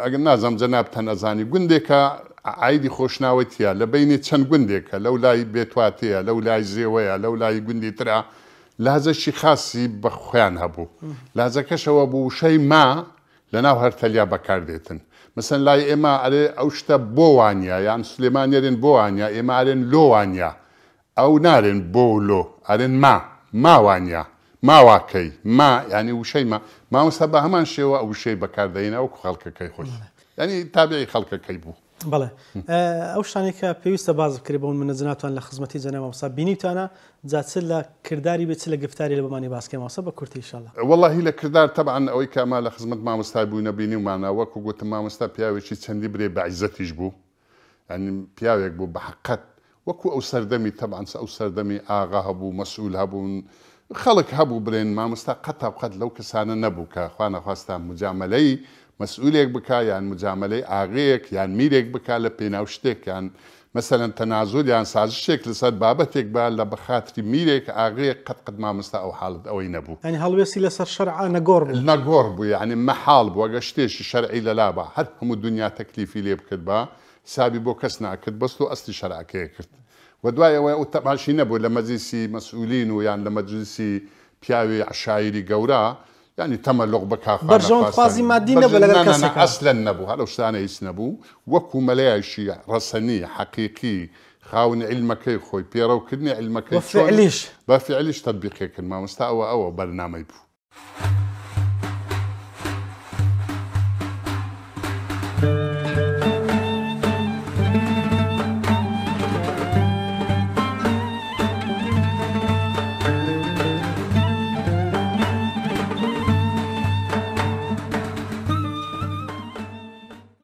ئەگەر نازانم جەنابتان ئەزانی گوندێکە عایدی خۆشناوەتیە لە بەینێ چەند گوندێکە لەو لای بێتواتەیە لەو لای زێوەیە لەو لای گوندی ترە لەهجەکی خاسی بە خۆیان هەبوو لەهجەکەش ئەوە بوو وشەی ما لەناو هەر تەلیا بەکار دێتن مەسەن لای ئێمە ئەرێ ئەو شتە بۆ وانیە یان سلێمانی ئەرێن بۆ وانیە ئێمە ئەرێن لۆ وانیە ئەو نارێن بۆ و لۆ ئەرێن ما ما وانیە ما واکەی ما یانی وشەی ما مامۆستا بە هەمان شێوە ئەو وشەی بەکار دەهێنا وەکو خەڵکەکەی خۆی یانی تابعی خەڵکەکەی بوو. بەڵێ ئەو شتانەی کە پێویستە باس بکرێت بۆ منە جنابتان لە خزمەتی جەناب مامۆستا بینیوتانە جا چ لە کرداری بێت چ لە گفتاری لە بۆمانی باس کەی مامۆستا بە کورتی ئیشەڵا. وەڵاهی لە کردار تەبعەن ئەوەی کە ئەما لە خزمەت مامۆستای بووینە بینیومانە وەکو گوتم مامۆستا پیاوێکی چەندی برێ بە عیزەتیش بوو یانی پیاوێک بوو بە حەقەت وەکو ئەو سەردەمی تەبعەن ئەو سەردەمی ئاغا هەبوو مەسئول هەبوون خەڵک هەبوو برێن مامۆستا قەتاو قەت لەو کەسانە نەبوو کە خوا نەخواستە مجامەلەی مەسئولێک بکا یان مجامەلەی ئاغەیەک یان میرێک بکا لە پێناو شتێک یان مەسەلەن تەنازول یان سازشێک لەسەر بابەتێک با لە بەخاتری میرێک ئاغەیەک قەت قەت مامۆستا ئەو حاڵەت ئەوەی نەبوو. یانی هەڵوێستی لەسەر شەرع نەگۆڕ بوو. نەگۆڕ بوو یانی مەحاڵ بوو ئەگەر شتێکی شەرعی لەلا با هەر هەموو دونیا تەکلیفی لێ بکردبا حسابی بۆ کەس ناکرد بەس تۆ ئەسلی شەرعەکەی کرد. و دوای ئەوە ئەو تەماشی نەبوو لە مەجلیسی مەسئولین و یان لە مەجلیسی پیاوی عەشایری گەورە یانی تەمەلوق بکا خوا بەرژەوەند نەخواستە خوازی مادی نەبوو بەرژە لەگەڵ نا نا نا کەسێکا. ئەسلەن نەبوو هەر ئەو شتانە هیچ نەبوو وەکو مەلایەکی ڕەسەنی حەقیقی خاوەنی عیلمەکەی خۆی پێڕەو کردنی وە عیلمەکەی چۆن فعلیش. بە فعلیش تەتبیقی کرد مامۆستا ئەوە ئەوە بەرنامەی بوو.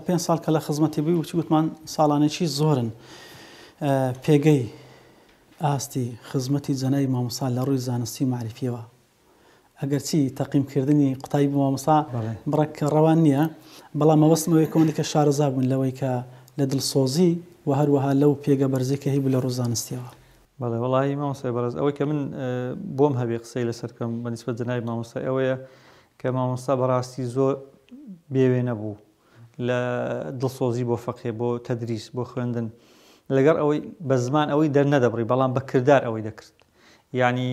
پێنج ساڵ کە لە خزمەتی بووی وچی گوتمان ساڵانێکی زۆرن پێگەی ئاستی خزمەتی جەنابی مامۆستا لە ڕووی زانستی و مەعریفیەوە ئەگەرچی تەقیم کردنی قوتابی بۆ مامۆستا بڕێک ڕەوان نییە، بەڵام مەبەستم ئەوەیە کە ئەوەندەی کە شارەزا بوون لەوەی کە لە دڵسۆزی و هەروەها لەو پێگە بەرزەی کە هەیبوو لە ڕوو زانستیەوە. بەڵێ وەڵاهی مامۆستای بەڕێز ئەوەی کە من بۆم هەبێ قسەی لەسەر بکەم بە نیسبەت جەنابی مامۆستای ئەوەیە کە مامۆستا بەڕاستی زۆر بێوێنە بوو لە دڵسۆزی بۆ فەقێ بۆ تەدریس بۆ خوێندن لەگەڵ ئەوەی بە زمان ئەوەی دەرنەدەبڕی بەڵام بە کردار ئەوەی دەکرد یانی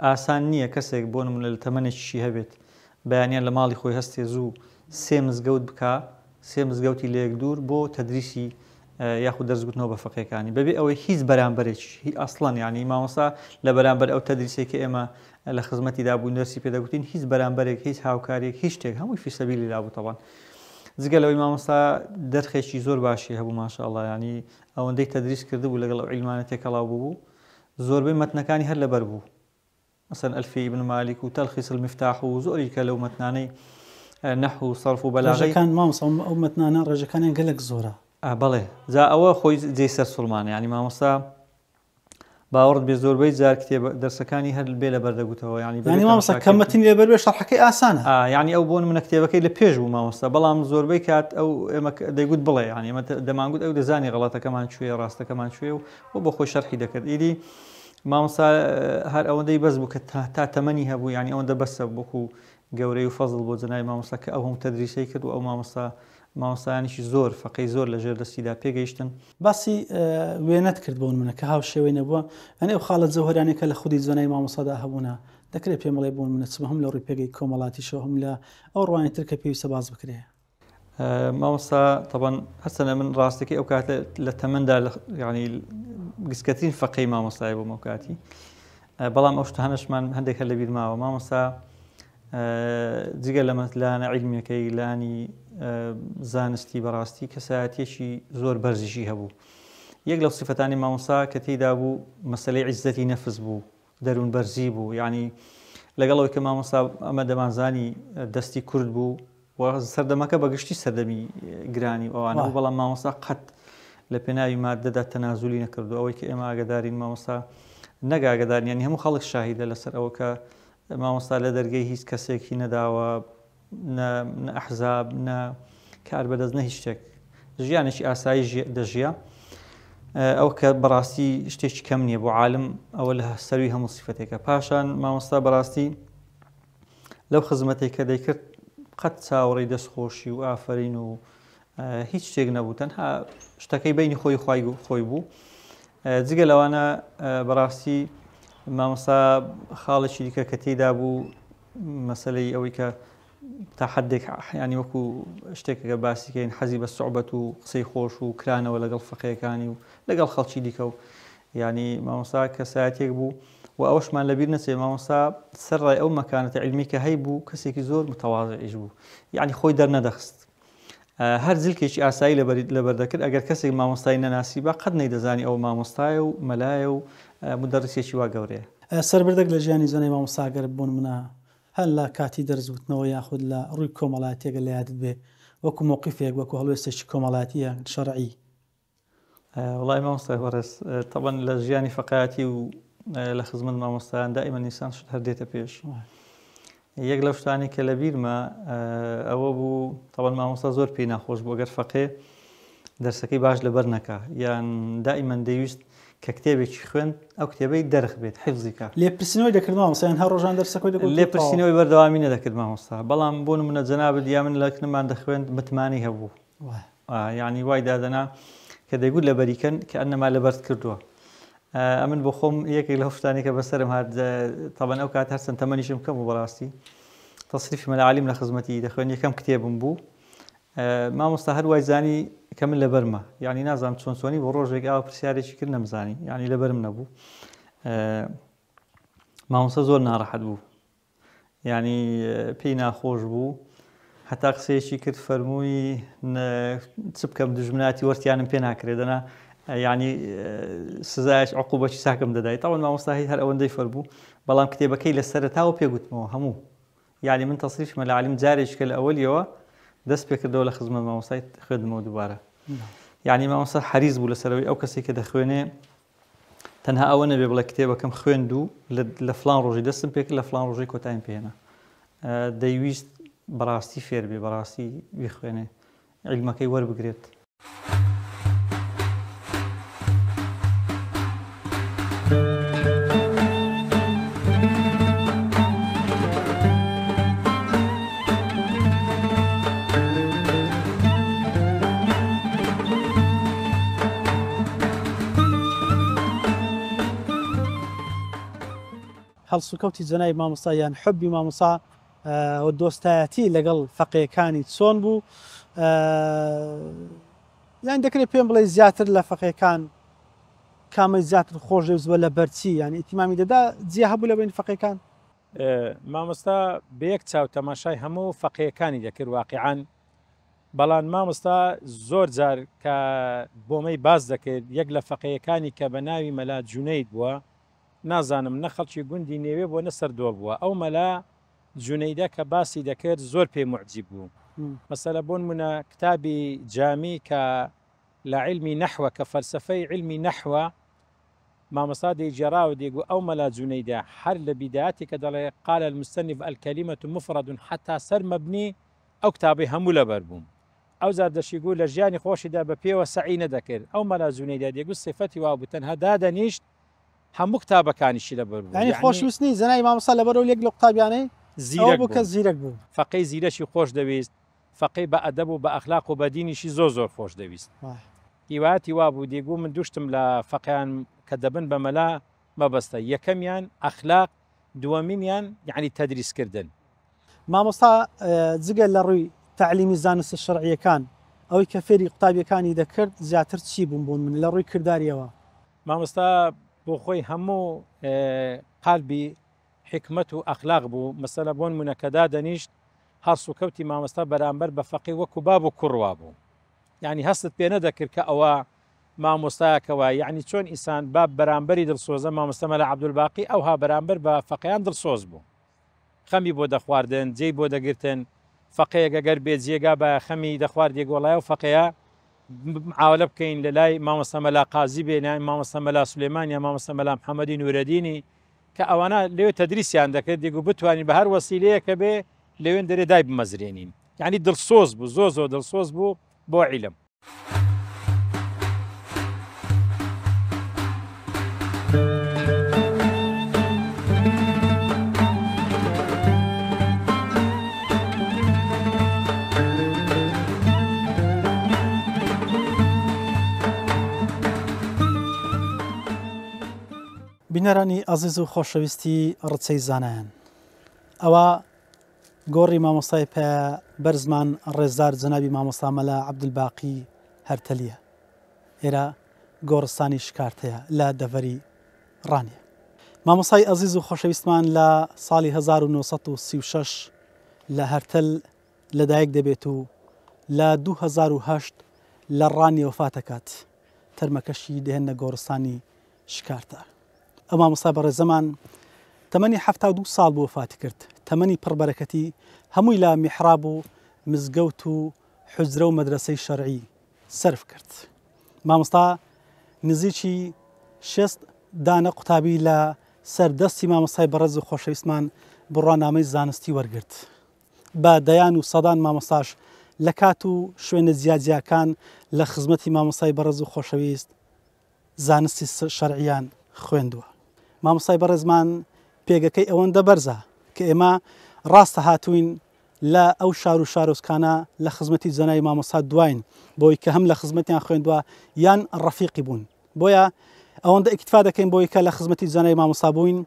ئاسان نییە کەسێک بۆ نمونە لە تەمەنێکیشی هەبێت بەیانیان لە ماڵی خۆی هەستێ زوو سێ مزگەوت بکا سێ مزگەوتی لە یەک دوور بۆ تەدریسی یاخود دەرس گوتنەوە بە فەقێکانی بەبێ ئەوەی هیچ بەرامبەرێکی ئەسڵەن یعنی مامۆستا لە بەرامبەر ئەو تەدریسێک کە ئێمە لە خزمەتیدا بووین دەرسی پێدەگوتین هیچ بەرامبەرێک هیچ هاوکاریەک هیچ شتێک هەمووی فی سەبیلی لا بوو تەبان جگە لەوەی مامۆستا دەرخێکی زۆر باشی هەبوو ماشاءاللە یعنی ئەوەندەی تەدریس کردبوو لەگەڵ ئەو عیلمانە تێکەڵاو بوو زۆربەی مەتنەکانی هەر لەبەر بوو مەسەلەن ئەلفیەی ئیبن مالیک و تەلخیس المفتاح و زۆری کە لەو مەتنانەی نەحو و سەرف و بەلاغەی ڕێژەکان مامۆستا ئەو مەتنانە ڕێژەکانیان گەلەک زۆرە. بەڵێ جا ئەوە خۆی جێی سەرسوڕمانە یانی مامۆستا باوەڕت بێ زۆربەی جار کتێب دەرسەکانی هەر بێ لەبەر دەگوتەوە یانی یانی مامۆستا کە مەتنی لەبەر بێ شەرحەکەی ئاسانە. یانی ئەو بۆ نمونە کتێبەکەی لە پێش بوو مامۆستا بەڵام زۆربەی کات ئەو ئێمە دەیگوت بڵێ یانی ئێمە دەمانگوت ئەو دەزانی غەڵەتەکەمان کوێیە ڕاستەکەمان کوێیە و و بۆ خۆی شەرحی دەکرد ئیدی مامۆستا هەر ئەوەندەی بەس بوو کە تا تەمەنی هەبوو یانی ئەوەندە بەسە وەکو گەورەی و فەزڵ بۆ جەنابی مامۆستا کە ئەو هەموو تەدریسەی کرد و ئەو مامۆستا مامۆستایانیشی زۆر فەقێی زۆر لە ژێر دەستیدا پێگەیشتن. باسی وێنەت کرد بۆ نمونە کە هاوشێوەی نەبووە یانی ئەو خاڵە جەوهەریانەی کە لە خودی جەنابی مامۆستادا هەبوونە دەکرێت پێم بڵێی بۆ نمونە چ هەم لە ڕووی پێگەی کۆمەڵاتیشەوە هەم لە ئەو ڕوانەی تر کە پێویستە باس بکرێ. مامۆستا تەبەن هەرچەندە من ڕاستەکەی ئەو کاتە لە تەمەندا یعنی گسکەترین فەقەی مامۆستای بووم ئەو کاتی بەڵام ئەو شتانەشمان هەندێک هەر لەبیر ماوە مامۆستا جگە لە لایەنە عیلمیەکەی لانی زانستی بەڕاستی کەسایەتیەکی زۆر بەرزیشی هەبوو یەک لەو سفەتانی مامۆستا کە تێیدا بوو مەسلەی عیزەتی نەفس بوو دەروون بەرزی بوو یعنی لەگەڵ ئەوەی کە مامۆستا ئەمە دەمانزانی دەستی کورد بوو و سەردەمەکە بە گشتی سەردەمی گرانی و ئەوانە بوو، بەڵام مامۆستا قەت لە پێناوی ماددەدا تەنازولی نەکردو ئەوەی کە ئێمە ئاگادارین مامۆستا نەک ئاگادارین یانی هەموو خەڵک شاهیدە لەسەر ئەوە کە مامۆستا لە دەرگەی هیچ کەسێکی نەداوە نە نە ئەحزاب نە کار بەدەست نە هیچ شتێک ژیانێکی ئاسایی دەژیا ئەو کە بەڕاستی شتێکی کەم نییە بۆ عالم ئەوە لە سەروی هەموو سیفەتێکە پاشان مامۆستا بەڕاستی لەو خزمەتەی کە دەیکرد قەت چاوەڕێی دەستخۆشی و ئافەرین و هیچ شتێک نەبوو تەنها شتەکەی بینی خۆی خی خۆی بوو جگە لەوانە بەڕاستی مامۆستا خاڵێکی دیکە کە تێدا بوو مەسلەی ئەوەی کە تا حدێک ینی وەکو شتێکەکە باسیکەین حەزی بە سوعبەت و قسەی خۆش و کرانەوە لەگەڵ فەقەکانی و لەگەڵ خەڵکی دیکە و ینی مامۆستا کەسایەتێک بوو وە ئەوەشمان لەبیر نەچێ مامۆستا سەرڕای ئەو مەکانەتە عیلمی کە هەیبوو کەسێکی زۆر متەوازعیش بوو یعنی خۆی دەرنەدەخست هەر جلکێکی ئاسایی لەبەر دەکرد ئەگەر کەسێک مامۆستای نەناسیبا قەت نەیدەزانی ئەو مامۆستایە و مەلایە و مدەڕیسێکی وا گەورەیە. سەربردەک لە ژیانی جەنابی مامۆستا گەر بۆنمونە هەر لە کاتی دەرس وتنەوە یاخود لە ڕووی کۆمەڵایەتیەگە لە یادت بێ وەکو مەوقیفێک وەکو هەڵوێستێکی کۆمەڵایەتی یان شەرعی وەڵای مامۆستای بەڕێز تەبەن لە ژیانی فەقایەتی و لە خزمەت مامۆستایان دائیمە نیسان شت هەر دێتە پێش یەک لەو شتانی کە لە بیرمە ئەوە بوو تەبەن مامۆستا زۆر پێی ناخۆش بوو گەر فەقێ دەرسەکەی باش لەبەر نەکا یان دائیمەن دەیویست کە کتێبێکی خوێند ئەو کتێبەی دەرخ بێت حفزی کا. لێپرسینەوەی دەکرد مامۆستا یان هەر ڕۆژان دەرسەکەی دەگوت و لێپرسینەوەی بەردەوامی نەدەکرد مامۆستا بەڵام بۆ نمونە جەنابت یا من لە کنمان دەخوێند متمانەی هەبوو یعنی وای دادەنا کە دەیگوت لەبەری کەن کە ئەنەما لەبەرت کردووە. ئەمن بۆ خۆم یەکێک لەو شتانەی کە بەسەرم هات تەبەن ئەو کات هەرچەند تەمەنیشم کەم بوو بەڕاستی تەسریفی مەلا عەلیم لە خزمەتی دەخوێن یەکەم کتێبم بوو مامۆستا هەر وای زانی کە من لەبەرمە یعنی نازانم چۆن چۆنی بۆ ڕۆژێک ئاو پرسیارێکی کرد نەمزانی یعنی لەبەرم نەبوو مامۆستا زۆر ناڕەحەت بوو یانی پێی ناخۆش بوو هەتا قسەیەکی کرد فەرمووی چ بکەم دژمناتی وەرتیانم پێ ناکرێت دەنا یعنی سزایش عقوبەکی چاکم دەدای تاوان مامۆستا هەر ئەوەندەی فەربوو بەڵام کتێبەکەی لە سەرەتاوە پێگوتمەوە هەموو یعنی من تەسریف مەلا عەلیم جارێککە لە ئەوەلیەوە دەست پێکردەوە لە خزمەت مامۆستای خوێندمەوە دووبارە یعنی مامۆستا حەریز بوو لەسەرەوەی ئەو کەسێک کە دەخوێنێ تەنها ئەوە نەبێ بڵێ کتێبەکەم خوێند و لە فلان ڕۆژی دەستم پێکرد لە فلان ڕۆژی کۆتایم پێێنا دەیویست بەڕاستی فێر بێ بەڕاستی بیخوێنێ عیلمەکەی وەربگرێت. هەڵسوکەوتی جەنابی مامۆستا یان حوبی مامۆستا و دۆستایەتی لەگەڵ فەقێکانی چۆن بوو؟ یان دەکرێت پێم بڵێ زیاتر لە فەقێکان کامەی زیاتر خۆشەویست بووە لە بەرچی یان ئیتیمامی دەدا جیا هەبوو لە بین فەقێکان؟ مامۆستا بە یەک چاو تەماشای هەموو فەقێیەکانی دەکرد واقیعەن بەڵام مامۆستا زۆر جار کە بۆمەی باس دەکرد یەک لە فەقێیەکانی کە بە ناوی مەلا جونەید بووە نازانم نە خەڵکی گوندی نێوێ بووە نە سەردۆڵ بووە ئەو مەلا جونەیدە کە باسی دەکرد زۆر پێی موعجیب بوو مەسەلە بۆنمونە کتابی جامی کە لە عیلمی نەحوە کە فەلسەفەی عیلمی نەحوە مامۆستا دەیگێڕا و دەیگوت ئەو مەلا جونەیدە هەر لە بیدایەتی کە دەڵێ قال المصنف الکلمە مفرد حتا سەر مەبنی ئەو کتابەی هەموو لەبەر بوو ئەوجار دەشیگوت لە ژیانی خۆشیدا بە پێوە سەعی نەدەکرد ئەو مەلا جونەیدە دەیگوت سیفەتی وابوو تەنها دادەنیشت هەموو کتابەکانیشی لەبەر بوو یانی خۆشویستنی جەنابی مامۆستا لەبەر ئەو لێک لە قوتابیانەی زیرەک بوو کە زیرەک بوو فەقێی زیرەکی خۆش دەویست فەقێی بە ئەدەب و بە ئەخلاق و بە دینیشی زۆر زۆر خۆش دەویست. هیوایەتی وابوو دەیگوو من دووشتم لە فەقێیان کە دەبن بە مەلا مەبەستە یەکەمیان ئەخلاق دووەمینیان یەعنی تەدریس کردن. مامۆستا جگە لە ڕووی تەعلیمی زانستە شەرعییەکان ئەوەی کە فێری قوتابیەکانی دەکرد زیاتر چی بوون بۆ نمونە لە ڕووی کرداریەوە؟ مامۆستا بۆ خۆی هەموو قالبی حیکمەت و ئەخلاق بوو مەسەلە بۆنمونە کە دادەنیشت هەڵسوکەوتی مامۆستا بەرامبەر بە فەقێ وەکو باب و کوڕ وابوو یعنی هەستت پێ نەدەکرد کە ئەوە مامۆستایەکە وایە یعنی چۆن ئینسان باب بەرامبەری دڵسۆزە مامۆستا مەلا عەبدولباقی ئەوها بەرامبەر بە فەقێیان دڵسۆز بوو خەمی بۆ دەخواردن جێی بۆ دەگرتن فەقێیەک ئەگەر بێ جێگا بایە خەمی دەخوارد یەک وەڵای ئەو فەقێیە معاوەلە بکەین لە لای مامۆستا مەلا قازی بێ یان مامۆستا مەلا سولێمان یا مامۆستا مەلا محەممەدی نوورەدینی کە ئەوانە لەوێ تەدریسیان دەکرد دیگو بتوانین بە هەر وەسیلەیەکە بێ لەوێن دەرێ دای بمەزرێنین یعنی دڵسۆز بوو زۆر زۆر دڵسۆز بوو بۆ عیلم. بینەرانی ئازیز و خۆشەویستی ڕچەی زانایان ئەوە گۆڕی مامۆستای پایە بەرزمان ڕێزدار جەنابی مامۆستا مەلا عەبدولباقی هەرتەلیە ئێرە گۆڕستانی شکارتەیە لە دەڤەری ڕانیە. مامۆستای ئەزیز و خۆشەویستمان لە ساڵی 1936 لە هەرتەل لەدایک دەبێت و لە 2008 لە ڕانیە وەفات دەکات تەرمەکەشی دەهێننە گۆڕستانی شکارتە. ئەو مامۆستا بەڕێزەمان تەمەنی 72 ساڵ بوو وەفاتی کرد، تەمەنی پڕ بەرەکەتی هەمووی لە میحراب و مزگەوت و حوجرە و مەدرەسەی شەرعی سەرف کرد. مامۆستا نزیکی شێست دانە قوتابی لە سەر دەستی مامۆستای بەڕێز و خۆشەویستمان بڕوانامەی زانستی وەرگرت. بە دەیان و سەدان مامۆستاش لە کات و شوێنە جیاجیاکان لە خزمەتی مامۆستای بەڕێز و خۆشەویست زانستی شەرعیان خوێندووە. مامۆستای بەڕێزمان پێگەکەی ئەوەندە بەرزە کە ئێمە ڕاستە هاتووین لە ئەو شار و شارۆچکانە لە خزمەتی جەنابی مامۆستا دواین بۆی کە هەم لە خزمەتیان خوێندووە یان ڕەفیقی بوون بۆیە ئەوەندە ئیکتفا دەکەین بۆی کە لە خزمەتی جەنابی مامۆستا بووین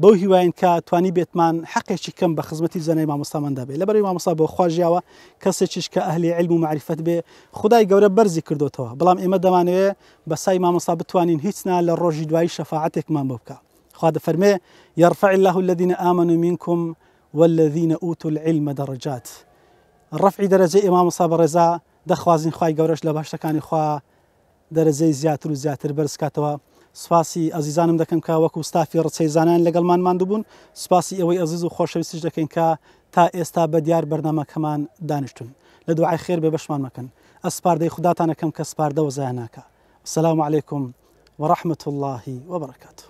بەو هیواین کە توانی بێتمان حەقێکی کەم بە خزمەتی جەنابی مامۆستامان دابێ لەبەرەوەی مامۆستا بۆ خوا ژیاوە کەسێکیش کە ئەهلی علم و معرفەت بێ خدای گەورە بەرزی کردوتەوە بەڵام ئێمە دەمانەوێ بە سای مامۆستا بتوانین هیچ نا لە ڕۆژی دوایی شەفاعەتێکمان بۆ بکا خوا دەفەرمێ يرفع الله الذين آمنوا منكم والذين أوتوا العلم درجات ڕەفعی دەرەجەی ئێ مامۆستا بەڕێزا دەخوازین خوای گەورەش لە بەهەشتەکانی خوا دەرەجەی زیاتر و زیاتر بەرز کاتەوە سوپاسی ئەزیزانم دەکەم کە وەکو ستافی ڕچەی زانایان لەگەڵمان ماندوو بوون سوپاسی ئێوەی ئەزیز و خۆشەویستیش دەکەین کە تا ئێستا بە دیار بەرنامەکەمان دانیشتون لە دوعای خێر بێ بەشمان مەکەن ئەسپاردەی خوداتان ئەکەم کە سپاردە وەزایە ناکا السلام علیکم ورحمة اللە وبرکاته.